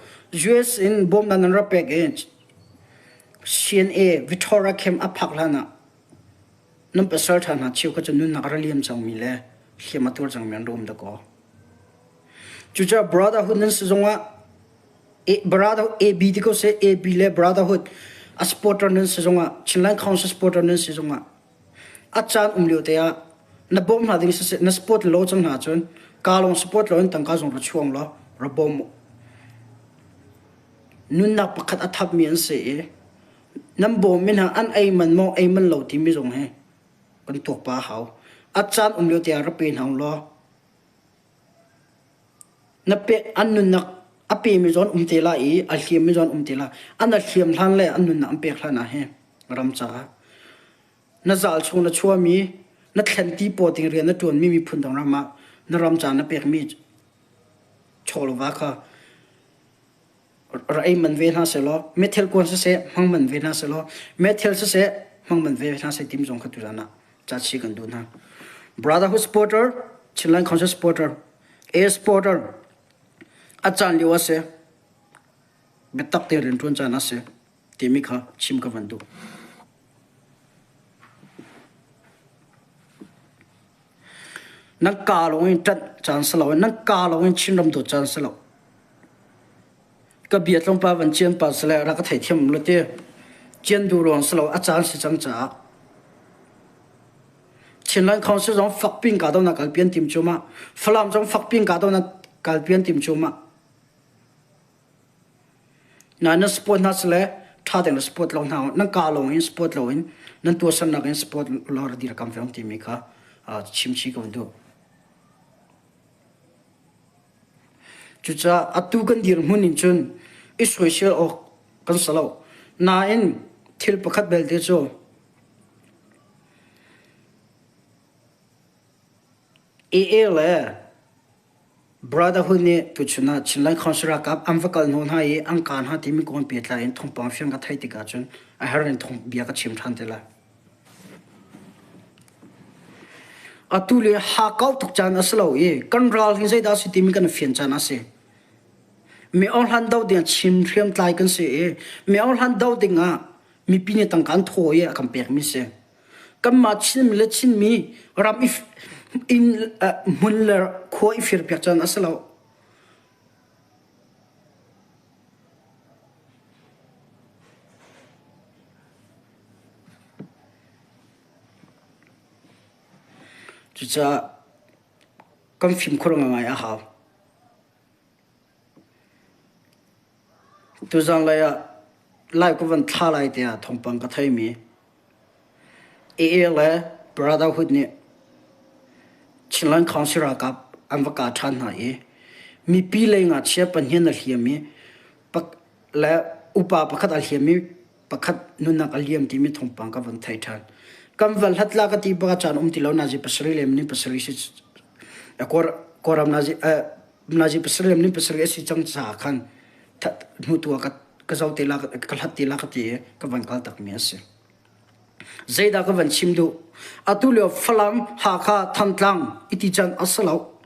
US in bawmnak nan rak pek i CNA Victoria Camp a phak hlan ah nan pasal ṭha hna cheukhat cu nunnak a ra liam cangmi le hliam a tuar cangmi an rum dakaw. Cucaah Brotherhood nan si zongah Brotherhood AB ti ko seh AB le Brotherhood a supporter nan si zongah Chinland Council supporter nan si zongah A caan um lio te ah na bawm hna ding siseh na support lo cang hna ahcun ka lawng support loin tangka zong ra chuang law ra bawm u. Nunnak pakhat a thapmi an si i nan bawmmi hna an ei man maw ei man lo timi zong hi kan tuak pa a hau. A caan um lio te ah ra pe hna u law na pe an nunnak a pemi zawn um te lai i a hliammi zawn um te lai. An a hliam hlan le an nunnak an pek hlan ah hin ram caah na zal chung na chuahmi na thlenti paw ding rian na ṭuanmi miphun dang ram ah na ram ca na pekmi chawlva kha ra ei man ve hna sehlaw methel kuan siseh hmang man ve hna sehlaw methel siseh hmang man ve hna seh tim zong kha tuzan ah cachi kan duh hna brotherhood supporter Chinland Council supporter A supporter a caan lio a si biatak te rian ṭuan caan a si timi kha chim ka van duh. Nan kaa lawng in ṭanh caan si lo, nan kaa lawng in Chinram dawt caan si lo. Ka bia tlawmpal van cian pa sile rak ka theithiam lo ti. Cian duh ruang si lo, a caan si cang caah. Chinland Council zong fakpi in kahdohnak kalpi an tim cuahmah. Falam zong fakpi in kahdohnak kalpi an tim cuahmah. Nain na support hna sile Ṭha tein support lo hna nan ka lawng in support lo in nan tuahsernak in support law ra dirkam ve timi kha chimchih ka van duh. Cucaah atu kan dirhmun in cun i soisel awk kan si lo. Nain thil pakhat belte cu AA le Brotherhood nih tuchun ah Chinland Council ralkap an va kal hnawh hna i an kaa hna timi kong pehtlai in thawngpang fiang ka theih tikah cun a herh in thawng bia ka chim ṭhan te lai. Atu le hakkau tuk caan a si lo i kan ral hi zeidah a si timi kan i fian caan a si. Mi ohlan do ding Chin hriamtlai kan si i mi ohlan do ding ah mipi nih tangka an thaw i a kan pekmi si. Kanmah Chinmi le Chinmi ram i inn hmun le khua i firpiak caan a si lo. Cucaah kan fimkhur ngaingai a hau. Tuzanlei ah lai ka van thla lai tiah thawngpang ka theimi AA le Brotherhood nih Chinland Council ralkap an va kah ṭhan hna i mipi lei ngakchia pahnih a hliam i le upa pakhat a hliam i pakhat nunnak a liam timi thawngpang ka van thei ṭhan. Kan van hlat la ka ti bak caan um ti lo nazi pasarih le minung pasarih si Kawlram nazi nazi pasarih le minung pasarih a si cang caah khan hnu tu ah ka zoh te la ka hlat te la ka ti i ka van kal takmi a si. Zeidah ka van chim duh? Atu lio Falam, Hakha, Thantlang iti can a si lo.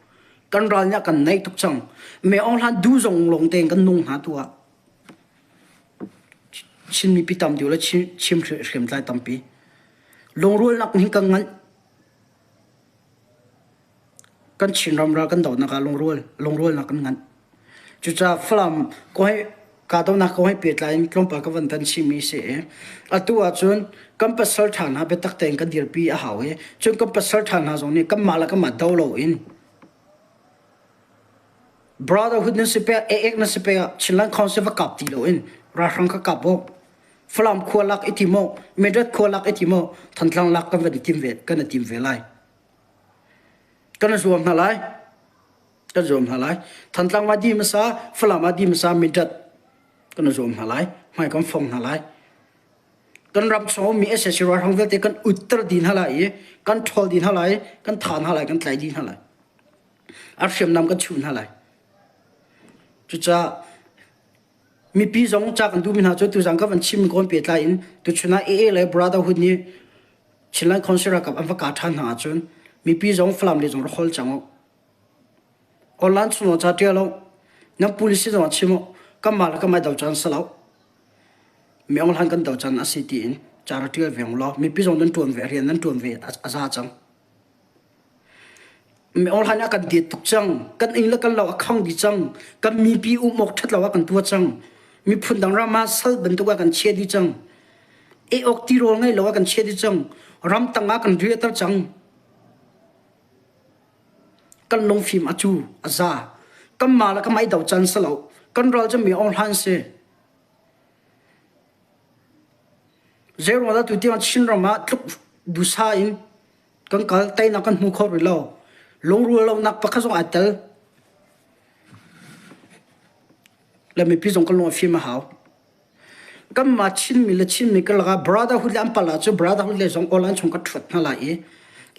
Kan ral nih a kan naih tuk cang. Me Aung Hlan du zong lawng tein kan nung hna tu ah. Chin mipi tam deuh le Chin hriamtlai tampi. Lungrualnak nih kan nganh. Kan Chinram ral kan dohnak ah lungrual lungrualnak kan nganh. Cucaah Falam kong he kahdohnak kong he pehtlai in tlawmpal ka van tan chihmi si i atu ahcun kan pasal ṭha hna biatak tein kan dirpi a hau i cun kan pasal ṭha hna zong nih kanmah le kanmah do loin Brotherhood nan si pek, ek nan si pek ah Chinland Council va kap ti loin ralhrang kha kap u. Falam khua lak i tim u, Mindat khua lak i tim u, Thantlang lak kan van i tim ve, kan i tim ve lai. Kan zuam hna lai. Kan zuam hna lai. Thantlang ma di hmasa, Falam ah di hmasa, Mindat kan zuam hna lai. Hmai kan fong hna lai. Kan ram chung mi SSC ralhrang vialte kan utter dih hna lai i kan ṭhawl dih hna lai, kan tha hna lai, kan tlai dih hna lai. A hriamnam kan chuh hna lai. Cucaah mipi zong ca kan duhmi hna cu tuzaan ka van chim kawn pehtlai in tuchun ah AA le Brotherhood nih Chinland Council ralkap an va kah ṭhan hna ahcun mipi zong Falam lei zong rak hol cang u. Online chung ca ṭial u. Nan policy zong chim u. Kanmah le kanmah do caan si lo. Mi Aung Hlan kan do caan a si tiin ca ra ṭial ve u law mipi zong nan ṭuan ve rian nan ṭuan ve a za cang. Mi Aung Hlan a kan det tuk cang. Kan inn le kan lo a khang dih cang. Kan mipi um awk ṭhat lo a kan tuah cang. Miphun dang ram ah sal bantuk ah kan chia dih cang. Ei awk tirawl ngei lo ah kan chia dih cang. Ramtang ah kan riahter cang. Kan lungfim a cu, a za. Kanmah le kanmah i do can si lo. Kan ral cu mi Aung Hlan si. Zeiruang dah tutiang Chinram ah tluk dusa in kan kal teinak kan hmu kho rih lo. Lungrual lonak pakhat zong ai tel. Le mipi zong kan lung a fim a hau. Kanmah Chinmi le Chinmi karlak ah brotherhood le an pal ahcun brotherhood le zong all an chung ka ṭhuat hna lai i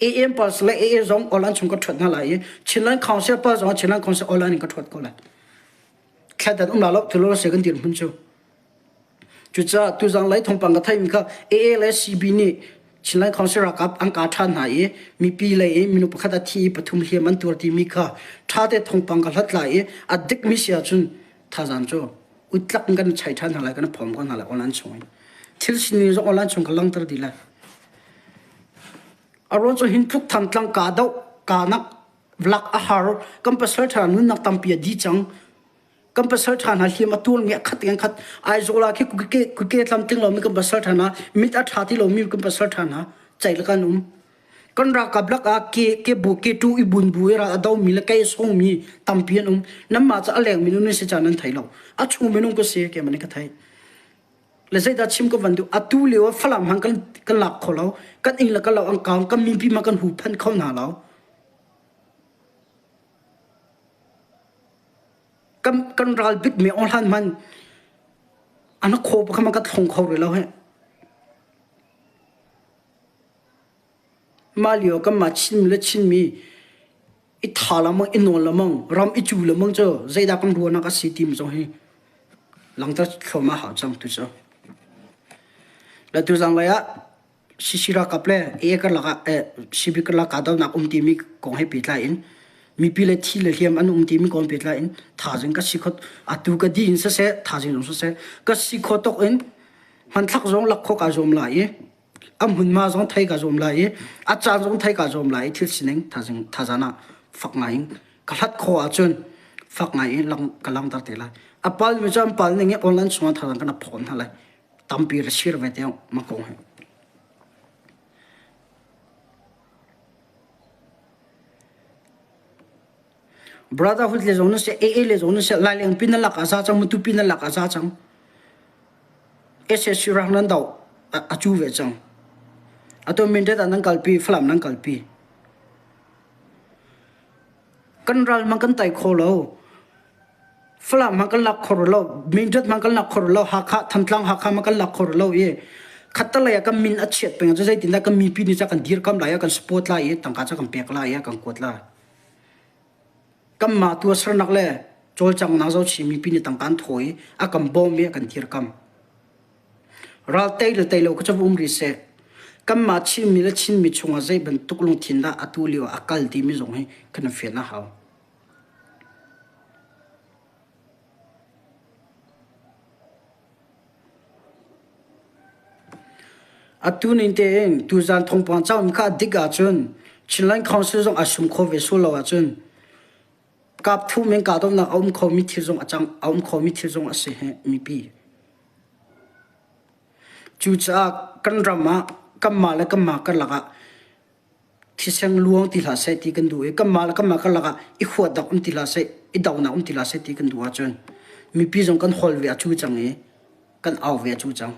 AM pals le AA zong all an chung ka ṭhuat hna lai i Chinland Council pal zong Chinland Council all an in ka ṭhuat ko lai. Thledan um la lo thilo se kan dirhmun cu. Cucaah tuzang lei thawngpang ka theimi kha AA le CB nih Chinland Council ralkap an ka ṭhan hna i mipi lei i minung pakhat a thi i pathum hliam an tuar timi kha ṭhate thawngpang ka hlat lai i a dikmi si ahcun thazang cu utlak in kan chai ṭhan hna lai kan phom ko hna lai online chung in thil sining zong online chung ka langter dih lai a ruang cu hin tluk thantlang ka doh ka nak vlak a har kan pasal ṭha nunnak tampi a di cang kan pasal ṭha hna hliam a tuarmi a khat in khat Aizawl ah khi kuke tlamtling lomi kan pasal ṭha hna mit a ṭha ti lomi kan pasal ṭha hna ceih le kan um kan ralkap lak ah ke ke bu ke tu i bun bu i ral a domi le kei songmi tampi an um nanmah cu a leng minung nan si caan nan thei lo a chung minung ka si ke man ka thei. Le zeidah chim ka van duh atu lio ah Falam hmang kan kan lak kho lo kan inn le kan lo an kaung kan mipi ma kan huhphenh kho hna lo. Kan kan ral bik mi ong hlan man an kho pa kha man ka thlong kho rih lo he. Mah lio kanmah Chinmi le Chinmi i tha lengmang, i nawl lengmang, ram i cu lengmang cu zeidah kan ruahnak a si timi zong hi langhter thluahmah hau cang tu cu. Le tuzang lei ah CC ralkap le AA karlak ah eh, CB karlak kahdohnak um timi kong he pehtlai in mipi le thi le hliam an um timi kong pehtlai in thazing ka si kho atu ka di in siseh thazing zong siseh ka si kho tok in hmanthlak zong lak kho ka zuam lai i a hmunhma zong thei ka zuam lai i a caan zong thei ka zuam lai i thil sining thazing thazan ah fak ngai in ka hlat khawh ahcun fak ngai in lang ka langter te lai a pal mi cu an pal ning i online chungah thazang kan phon hna lai tampi ra share ve te ma kong hi Brotherhood le zong na si AA le zong na si Laileng pin na lak a za cang Matu pin na lak a za cang SSC rang nan do a cu ve cang atu Mindat ah nan kalpi Falam nan kalpi kan ral man kan tai kho lo Falam man kan lak kho lo Mindat man kan lak kho lo Hakha Thantlang Hakha man kan lak kho lo i khattalei ah kan min a chiat peng cu zeitindah kan mipi nih ca kan dirkam lai kan support lai i tangka ca kan pek lai i kan kuat lai Kanmah tuahsernak le cawlcanghnak zohchih mipi nih tangka an thaw i a kan bawm i a kan dirkamh. Ral tei le tei lo kha cu va um rih seh. Kanmah Chinmi le Chinmi chungah zei bantuk lungthin dah atu lio ah a kal timi zong hi kan i fian a hau. Atu ning tein tuzaan thawngpang caumi kha a dik ahcun Chinland Council zong aa sum kho ve sual lo ahcun kap thum in kahdohnak a um khomi thil zong a cang a um khomi thil zong a si hi mipi. Cucaah kan ram ah kanmah le kanmah karlak ah thisen luang ti hlah seh ti kan duh i kanmah le kanmah karlak ah i huatnak um ti hlah seh i donak um ti hlah seh ti kan duh ahcun mipi zong kan hol ve a cu cang i kan au ve a cu cang.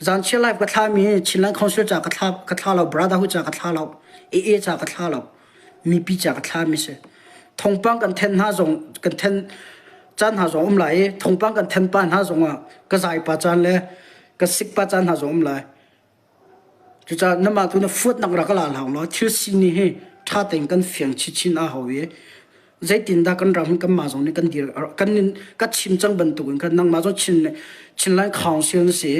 Zanchia live ka thlami Chinland Council ca ka thla ka thla lo Brotherhood ca ka thla lo AA ca ka thla lo mipi ca ka thlami si. Thongpang kan then hna zong kan then caan hna zong um lai i thongpang kan then pa hna zong ah ka zai pa caan le ka sik pa caan hna zong um lai. Cucaah namah tu na fuatnak rak ka la hlah law thil sining hi ṭha tein kan fiang chinchin a hau i zeitindah kan ram hi kanmah zong nih kan dir kan ka chim cang bantukin khan nangmah zong Chin Chinland Council na si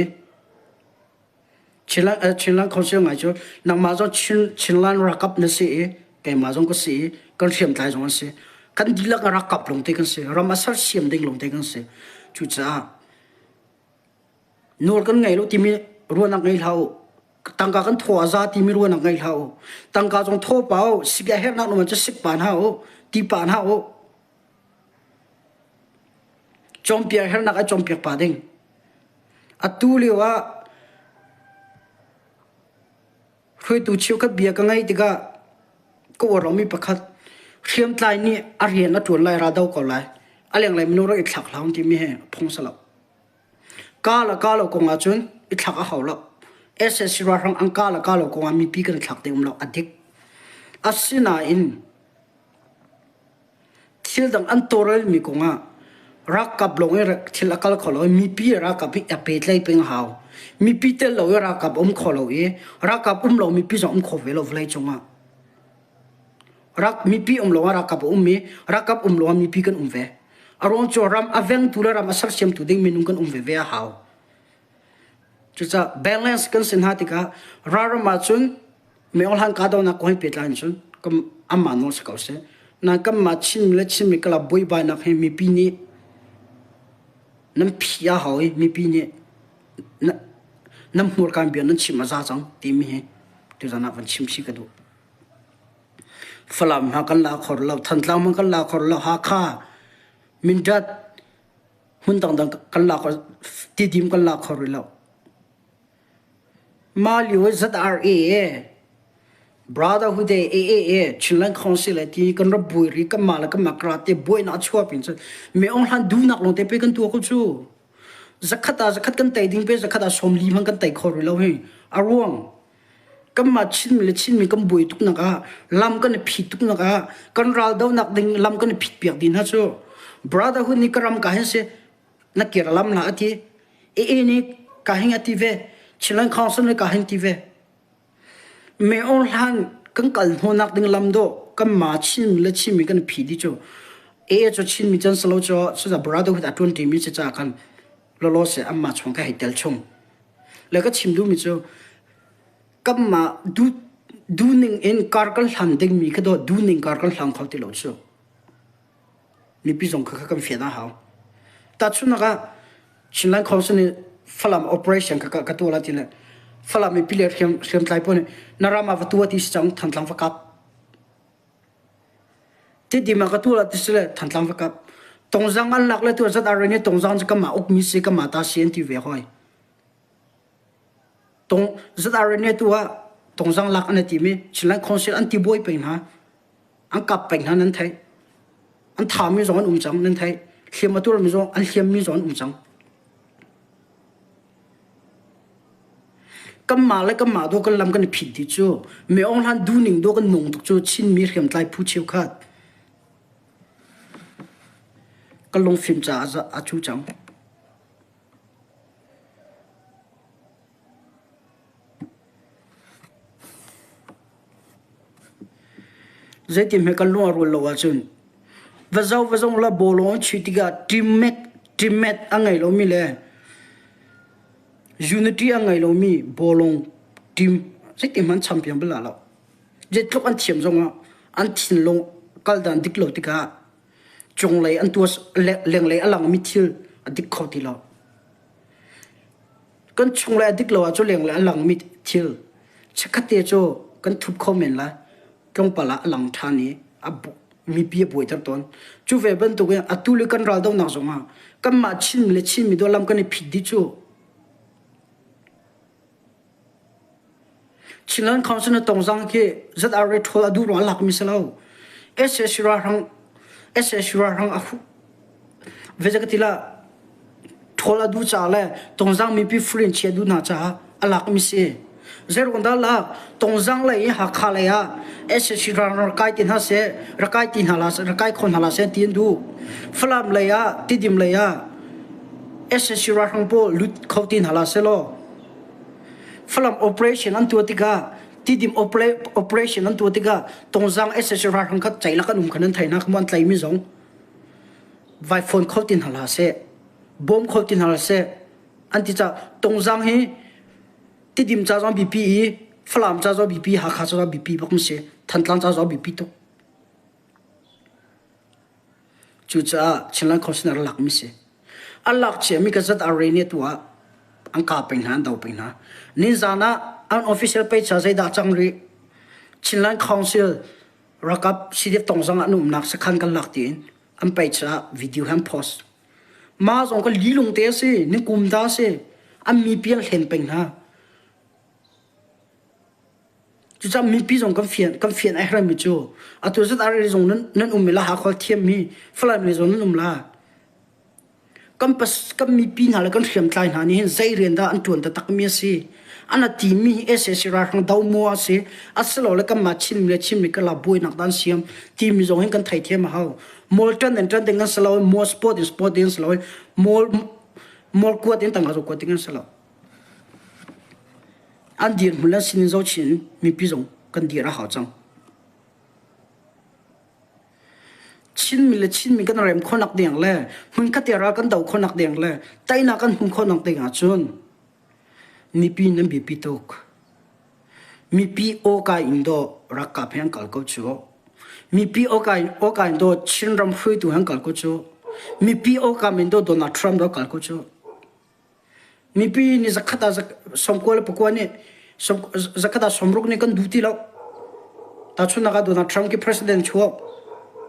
Chinland Chinland Council ngai cu nangmah zong Chin Chinland ralkap na si i keimah zong ka si i kan hriamtlai zong an si kan dihlak ralkap lawngte kan si ram a sersiam ding lawngte kan si cucaah Nawl kan ngei lo timi ruahnak ngei hlah u. Tangka kan thaw a za timi ruahnak ngei hlah u. Tangka zong thaw pa u. Sik a herhnak nawn cu sik pa hna u. Ti pa hna u. Cawmpiak herhnak a cawmpiak pa ding. Atu lio ah hruaitu cheukhat bia ka ngaih tikah ka uar lomi pakhat hriamtlai nih a rian a ṭuan lai ra do ko lai a lenglei minung rak i thlak hlah timi hi phung si lo. Ka le ka lo kong ahcun i thlak a hau lo. SSC ralhrang an ka le ka lo kong ah mipi kan i thlak ding um lo. A dik. Asinain thil dang an tawlrelmi kong ah ralkap lawng i thil a kal kho lo i mipi ralkap hi a pehtlaih peng a hau. Mipi tel lo i ralkap um kho lo i ralkap um lo mipi zong um kho ve lo vawleicung ah. Rak mipi um lawngah ralkap a um i ralkap um lawngah mipi kan um ve. A ruang cu ram a vengtu le ram a sersiamtu ding minung kan um veve a hau. Cucaah balance kan si hna tikah ralram ahcun meohlan kahdohnak kong he pehtlai in cun anmah nawl si ko seh. Nain kanmah Chinmi le Chinmi karlak buaibainak hi mipi nih nan phi a hau i mipi nih nan hmurka in bia nan chim a za cang timi hi tuzan ah van chim chih ka duh. Falam hna kan la kho lo, Thantlang hmanh kan la kho lo, Hakha, Mindat, hmun dangdang kan la kho, Tidim kan la kho rih lo. Mah lio ZRA Brotherhood AAA Chinland Council le ti kan rak buai ri kan mah le kan mah karate buainak a chuah pin cun me ong hlan duhnak lawng te pe kan tuah ko cu. Zakhat ah zakhat kan tei ding pe zakhat ah 40 hmang kan tei kho rih lo hi. A ruang kanmah Chinmi le Chinmi kan buai tuk nak ah lam kan i phit tuk nak ah kan ral donak ding lam kan i phit piak dih hna cu. Brotherhood nih ka ram ka hin si na kir lam la ati. AA nih ka hing ati ve. Chinland Council nih ka hing ti ve. Me Aung Hlan kan kal hnawhnak ding lam dawh kanmah Chinmi le Chinmi kan i phih dih cu AA cu Chinmi can si lo cu cucaah brotherhood a ṭuan ṭimi si caah khan lawlaw seh anmah chung ka hei tel chung. Le ka chim duhmi cu kanmah duh duhning in kar kan hlan dingmi kha dawh duhning kar kan hlang kho ti lo cu. Mipi zong kha kan fian a hau. Tahchunhnak ah Chinland Council nih Falam operation kha ka tuah la ti le Falam mipi le hriam hriamtlai pawl nih na ram ah va tuah ti si cang Thantlang va kap. Tidim ah ka tuah la ti si le Thantlang va kap. Tongzang an lak le tu zat ar nih Tongzang cu kanmah ukmi si kanmah ta si an ti ve hoi. Tong zat ar nih tu ah Tongzang lak an ti mi Chinland Council an ti buai peng hna. An kap peng hna nan theih. An thami zong an um cang nan theih. Hliam a tuarmi zong an hliammi zong an um cang. Kanmah le kanmah do kan lam kan i phit dih cu Me Aung Hlan duhning do kan nung tuk cu Chinmi hriamtlai phu cheukhat kan lungfim caah a cu cang. Zeitin hme kan lung a rual lo ahcun va zo va zong la bawlung an chuih tikah teammate teammate a ngei lomi le unity a ngei lomi bawlung team zeitin hmanh champion bal lo. Zeitluk an thiam zongah an thinlung kaldan dik lo tikah cunglei an tuah lenglei a langmi thil a dik kho ti lo. Kan chunglei a dik lo ahcun lenglei a langmi thil chikkhatte cu kan thup kho men lai. Tlawmpal ah a lang ṭhan i a mipi a buaiter tawn. Cu ve bantukin atu le kan raldohnak zongah kanmah Chinmi le Chinmi dawt lam kan i phit dih cu. Chinland Council na tongzang khi ZRA ṭhawl a duh ruang a lakmi si lo. SAC ralhrang SAC ralhrang a hu ve ka ti la ṭhawl a duh caah le tongzang mipi furin chia duh hna caah a lakmi si. Zeiruang dah lak tongzang lei i Hakha lei ah SAC ralhrang rak kai ti hna seh rak kai ti hna la rak kai kho hna la seh ti an duh. Falam lei ah Tidim lei ah SAC ralhrang pawl lut kho ti hna la seh law Falam operation an tuah tikah Tidim operation an tuah tikah Tongzang SAC ralhrang kha ceilak an um khan an thei hna kha mu an tlaimi zong vai phone kho ti hna hlah seh bawm kho ti hna hlah seh an ti caah Tongzang hi Tidim ca zong biapi i Falam ca zong biapi Hakha ca zong biapi bak si Thantlang ca zong biapi tuk Cucaah Chinland Council nih a lakmi si. A lak ciami ka zat array nih tu ah an kah peng hna, an do peng hna. Nizan ah an official page ah zeidah cang rih? Chinland Council rakap CDF tongzang ah an umnak sakhan kan lak tiin an page ah video han post. Mah zong ka lilung te a si, ni kum da si. An mipi an hlen peng hna. Cucaah mipi zong kan fian kan fian a herhmi cu atu zat ar zong nan nan um la Hakha thiammi Falam le zong nan um la. Kan pas kan mipi hna le kan hriamtlai hna nih hin zei rian dah an ṭuan taktakmi a si. An a timi hi SAC ralhrang do maw a si asilole kanmah Chinmi le Chinmi kan la buainak dah an siam timi zong hin kan theithiam a hau. Mawl ṭan in ṭan ding an si lo, mawl sport in sport ding an si lo, mawl mawl kuat in tangka kuat ding an si lo. An dirhmun le sinin zohchih in mipi zong kan dir a hau cang. Chinmi le Chinmi kan rem khawhnak ding le hmunkhat te ral kan do khawhnak ding le teinak kan hmuh khawhnak ding ahcun mipi nan biapi tuk. Mipi awka in dawh ralkap he an kal ko cu. Mipi awka in awka in dawh Chinram hruaitu he an kal ko cu. Mipi awka in dawh Donald Trump do kal ko cu. Mipi nih zakhat ah sawmkua le pakua nih zakhat ah sawmruk nih kan duh ti lo. Tahchunhnak ah Donald Trump khi president chuak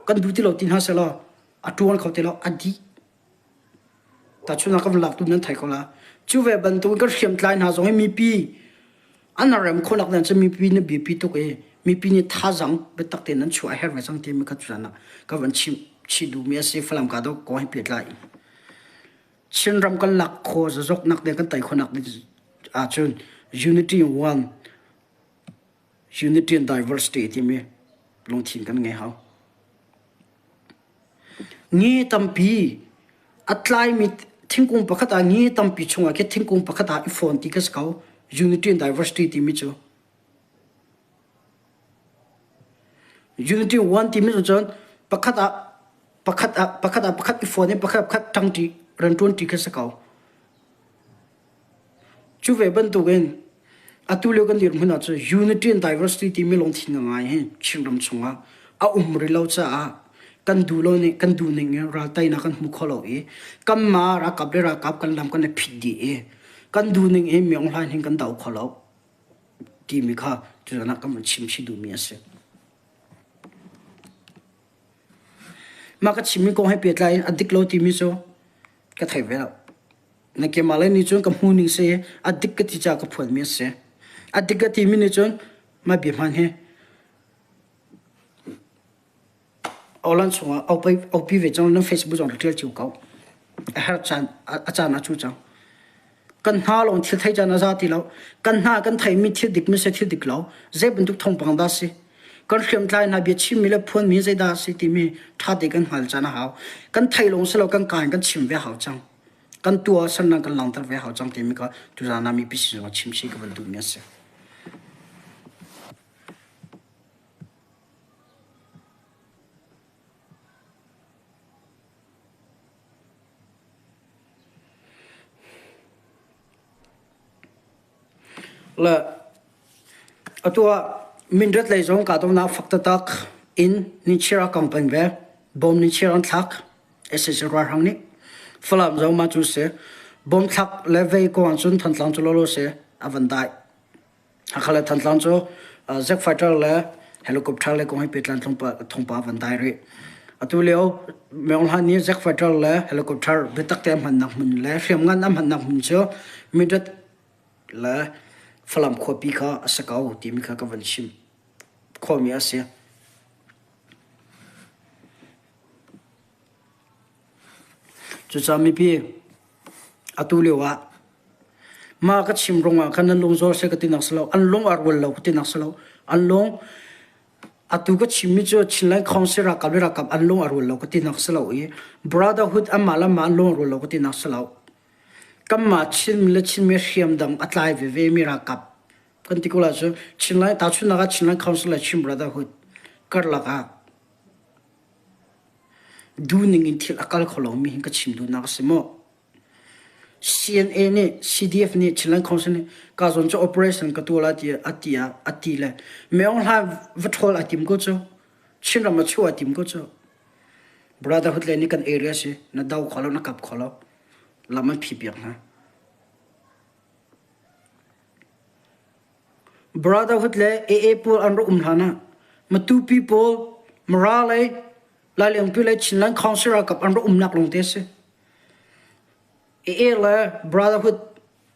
kan duh ti lo ti hna sehlaw a ṭuan kho ti lo a dih. Tahchunhnak kan lak tu nan thei ko la. Cu ve bantuk in kan hriamtlai hna zong hi mipi an rem khawhnak nan cu mipi nih biapi tuk i mipi nih thazang biatak tein nan chuah a herh ve cang timi kha tutan ah ka van chim chih duhmi a si Falam ka do kong he pehtlai. Chinram kan lak khawh zazoknak ding kan tei khawhnak ding ahcun unity in one unity and diversity timi lungthin kan ngei hau. Nge tampi a tlaimi thingkung pakhat ah nge tampi chungah khi thingkung pakhat ah i fawn ti ka si ko. Unity and diversity timi cu. Unity one timi cu cun pakhat ah pakhat ah pakhat ah pakhat i fawn i pakhat pakhat ṭangṭi rianṭuanṭi khi si ko. Cu ve bantukin atu lio kan dirhmun ah cun unity and diversity timi lungthin ngai hi Chinram chungah a um rih lo caah kan duh lo nih kan duh ning in ral teinak kan hmu kho lo i kanmah ralkap le ralkap kan lam kan i phit dih i kan duh ning in Myo Hlaing hin kan do kho lo. timi kha tuzan ah kan van chim chih duhmi a si. Mah ka chimmi kong he pehtlai in a dik lo timi cu ka thei ve lo. Na keimah lei nih cun ka hmu ning si a dik ka ti caah ka phuanmi a si. A dik ka timi nih cun mah bia hmaan hi Awlan chungah aupi ve cang nan Facebook zong rak ṭial cio ko. A herh caan a caan ah cu cang. Kan hna lawng thil thei caan a za ti lo. Kan hna kan theimi thil dik mi si thil dik lo. Zei bantuk thawngpang dah si. Kan hriamtlai hna bia chimmi le phuanmi zeidah si timi ṭha te kan hngal caan a hau. Kan thei lawng si lo kan kaan kan chim ve hau cang. Kan tuah sannan kan langhter ve hau cang timi kha tuzaan ah mipi sin zongah chim si ka van duhmi a si. Le atu ah mindat lei zong kahdohnak fak taktak in nichiar a kang peng ve. Bom nichiar an thlak. SAC ralhrang nih Falam zong mah cu si. Bom thlak le vei ko ahcun Thantlang cu lawlaw si a van dai. Hakha le Thantlang cu jet fighter le helicopter le kong he pehtlai thawngpang van dai rih. Atu lio Maung Hlan nih jet fighter le helicopter biatak te a hmannak hmun le hriamngan a hmannak hmun cu Mindat le Falam khuapi kha a si ko timi kha ka van chim khawhmi a si. Cucaah mipi atu lio ah mah ka chim ruangah khan nan lung zaw seh ka tinak si lo, an lung a rual lo ka tinak si lo. An lung atu ka chimmi cu Chinland Council ralkap le ralkap an lung a rual lo ka tinak si lo i Brotherhood anmah le anmah an lung a rual lo ka tinak si lo. Kanmah Chin le Chinmi hriam dang a tlai veve mi ralkap kan ti ko lai cu Chinland tahchunhnak ah Chinland Council le Chin Brotherhood karlak ah Duhning in thil a kal kho lomi hin ka chim duhnak a si maw? CNA nih CDF nih Chinland Council nih ka zawn cu operation ka tuah lai ti a ti ah a ti le Maung Hlaing va ṭhawl a tim ko cu. Chinram a chuah a tim ko cu. Brotherhood le nih kan area si na do kho lo na kap kho lo lam an phih piak hna. Brotherhood le AA pawl an rak um hlan ah Matupi pawl, Mara lei, Lailengpi le Chinland Council ralkap an rak umnak lawngte a si. AA le Brotherhood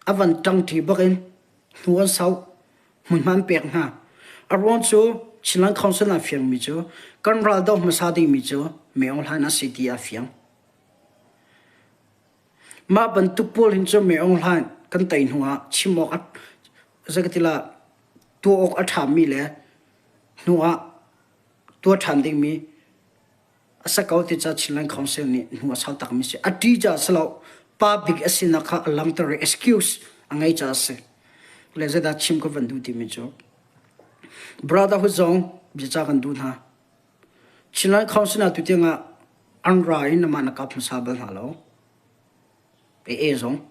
a van ṭangṭi bak in hnu an sau, hmunhma an pek hna. A ruang cu Chinland Council ah fiangmi cu kan ral doh hmasa dingmi cu Maung Hlaing a si ti a fiang. Mah bantuk pawl hin cu Maung Hlaing kan tei hnu ah chim awk a zeikatilah tuah awk a ṭhami le hnu ah tuah ṭhan dingmi a si ko ti ca Chinland Council nih hnu a sau takmi si. A ṭih caah si lo, pa bik a sinak kha a langhter i excuse a ngei caah a si. Le zeidah chim ka van duh timi cu Brotherhood zong biaca kan duh hna. Chinland Council ah tutiang ah an ra in amah na kap hmasa bal hna lo. AA zong.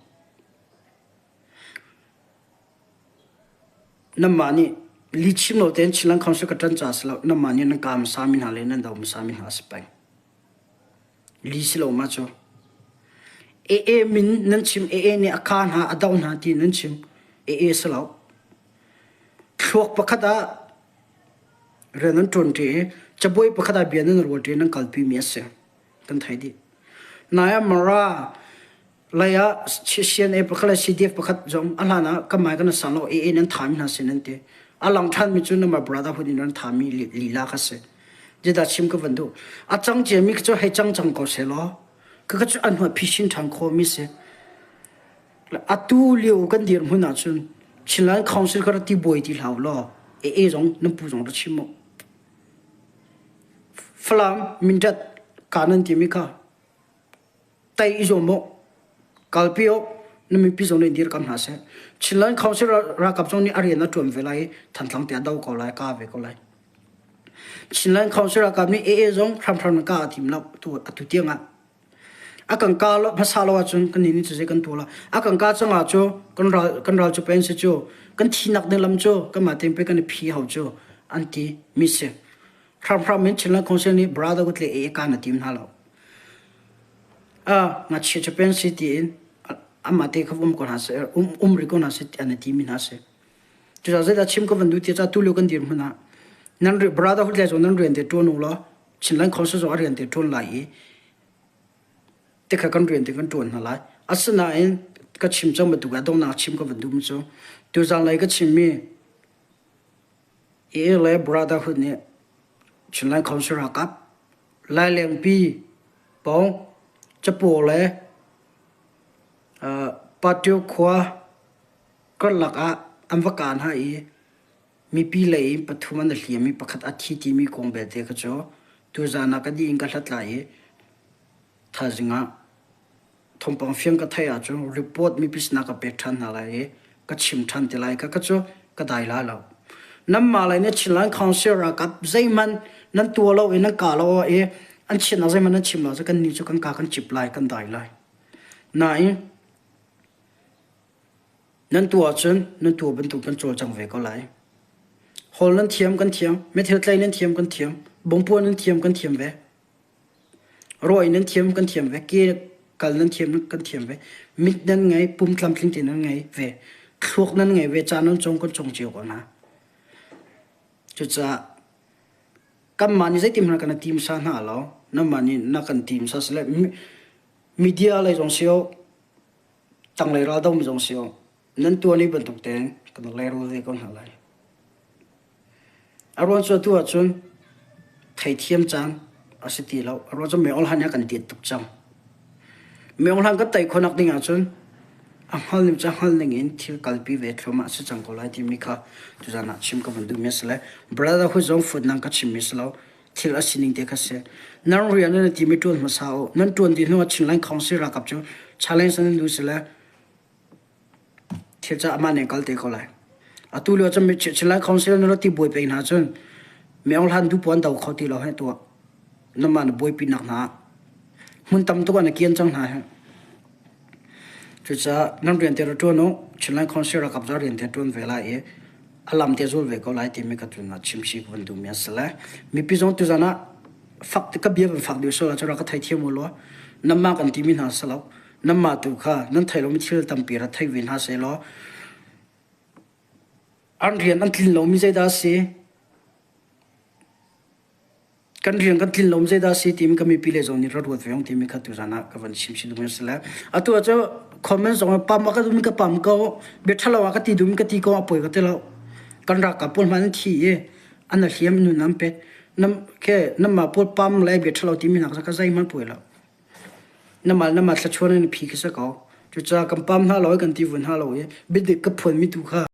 Nanmah nih lihchim lo tein Chinland Council ka ṭan caah si lo, nanmah nih nan kaa hmasami hna le nan do hmasami hna a si peng. Li si lo ma cu. AA min nan chim, AA nih a kaa hna, a do hna ti nan chim. AA si lo. Thluak pakhat ah rian nan ṭuanṭi i cabuai pakhat ah bia nan rualṭi nan kalpimi a si. Kan thei dih. Nai ah Mara lei ah CNA pakhat le CDF pakhat zong a hlan ah kan mai kan sang lo AA nan thami hna sin an ti. A lang ṭhanmi cu nama brotherhood in an thami lila kha si. Zeidah chim ka van duh. A cang ciami cu hei cang cang ko seh law. Khakha cu an hnuah phisin ṭhan khawhmi si. Atu lio kan dirhmun ahcun Chinland Council kha rak ti buai ti hlah law AA zong nan pu zong rak chim u. Falam Mindat ka nan timi kha tei i zuam u, kalpi u, na mipi zong nih dirkam hna seh. Chinland Council ralkap zong nih a rian a ṭuan ve lai i Thantlang te a do ko lai, ka ve ko lai. Chinland Council ralkap nih AA zong hramhram in ka a tim lo atu tiang ah. A kan ka lo hmasa lo ahcun kan nih cu zei kan tuah la. A kan ka cang ah cu kan ral kan ral cu pen si cu kan thinak ding lam cu kanmah tein pe kan i phi hau cu an ti mi si. Hramhram in Chinland Council nih brotherhood le AA ka na tim hna lo. A ngakchia cu pen si tiin amah te kha um ko hna seh um um rih ko hna seh an ti mi hna si. Cucaah zeidah chim ka van duh ti ca tulio kan dirhmun ah nan brotherhood le cu nan rian te ṭuan u law Chinland Council zong a rian te ṭuan lai i tikha kan rian te kan ṭuan hna lai. Asinain ka chim cang bantuk ah donghnak chim ka van duh mi cu tuzaan lei ka chimmi AA le Brotherhood nih Chinland Council ralkap Lailengpi pawng capo le Patio khua karlak ah an va kah hna i mipi lei in pathum an i hliam i pakhat a thi timi kong belte kha cu tuzaan ah ka dih in ka hlat lai i thaizing ah thawngpang fiang ka theih ahcun report mipi sinah ka pek ṭhan hna lai i ka chim ṭhan te lai kha ka cu ka dai lai lo. Nanmah lei na Chinland Council ralkap zeihmanh nan tuah lo i nan kah lo i an chiatnak zeihmanh nan chim lo cu kannih cu kan ka kan cip lai kan dai lai. Nain Nan tuah ahcun nan tuah bantuk kan cawlcang ve ko lai. Hawl nan thiam kan thiam, methil tlai nan thiam kan thiam, bongpuan nan thiam kan thiam ve. Rawi nan thiam kan thiam ve, ke kal nan thiam kan thiam ve, mit nan ngei, pum tlamtling te nan ngei ve, thluak nan ngei ve, ca nan cawng kan cawng cio ko hna. Cucaah kanmah nih zeitin hmanh kan i tim sa hna lo, nanmah nih na kan tim sa sile media lei zong si tanglei ral domi zong si nan tuan i bantuk tein kan leirul ve ko hna lai. A ruang cu atu ahcun theithiam caan a si ti lo. A ruang cu Meong Hlan kan tiat tuk cang. Meong Hlan kan tei khawhnak ding ahcun a hngal ning cu a hngal ning in thil kalpi ve thluahmah a si cang ko lai timi kha tuzaan ah chim ka van duhmi a si le brotherhood zong futnang ka chimmi si lo. Thil a sining te kha si. Nan rian nan timi ṭuan hmasa u. Nan ṭuan dih hnuah Chinland Council ralkap cu challenge nan duh si le thil ca amah nih kal te ko lai. Atu lio cun Chinland Council na ti buai peng hna cun Meong Hlan du puan do kho ti lo he tuah. Namah na buaipi nak hna hmun tam tuk ah na kian cang hna he. Cucaah nan rian te ra ṭuan u. Chinland Council ralkap za rian te ṭuan ve lai i a lam te zul ve ko lai timi ka tun ah chimchih ka van duhmi a si le mipi zong tuzan ah fak ka bia van fak deuh sual ahcun rak ka theithiam u law nanmah kan timi hna si lo nanmah tu kha nan theih lomi thil tampi ra thei ve hna seh law an rian an tlin lomi zeidah a si Kan rian kan tlin lo zeidah a si timi ka mipi le zong nih ra ruat ve ong timi kha tuzan ah ka van chim chin duhmi a si le atu ah cu comment zong ah pam a ka duhmi ka pam ko bia ṭhalo ah ka ti duhmi ka ti ko a poi ka ti lo kan ralkap pawl hmanh an thi i an a hliam nun an pek nam ke namah pawl pam le bia ṭhalo timi nak ka zeihmanh poi lo namah namah thlachuan in phi khi si ko cucaah kan pam hna lo i kan ti vun hna lo i biadik ka phuanmi tu kha.